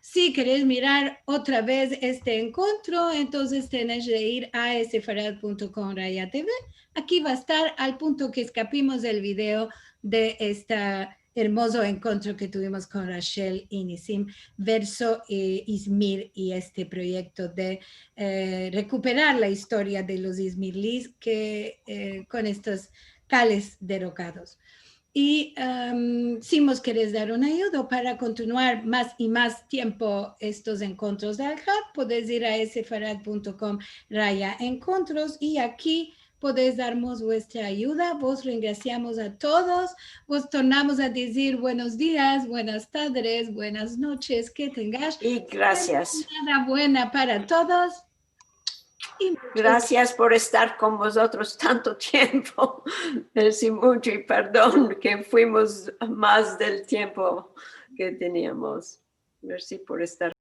Si keresh mirar otra vez este enkontro, entonses tenesh de ir a esefarad punto com raya T V. Aki va a estar al punto ke eskapimos el video de esta ermozo enkontro ke tuvimos kon Rachel i Nisim verso, eh, Izmir i este proyekto de, eh, rekuperar la istoria de los izmirlis ke, eh, kon estos kales derogados. I, em, si mos keres dar un ayudo para kontinuar mas i mas tiempo estos enkontros de Alhad, podes ir a sefarad punto com raya enkontros i aki podes darmos vuestra ayuda. Vos rengrasiamos a todos. Vos tornamos a dizir buenos dias, buenas tardes, buenas noches, ke tengash I grasias. Una jornada buena para todos. I Grasias por estar kon vozotros tanto tiempo. Mersi muncho i pardon ke fuimos mas del tiempo ke teniamos. Mersi por estar.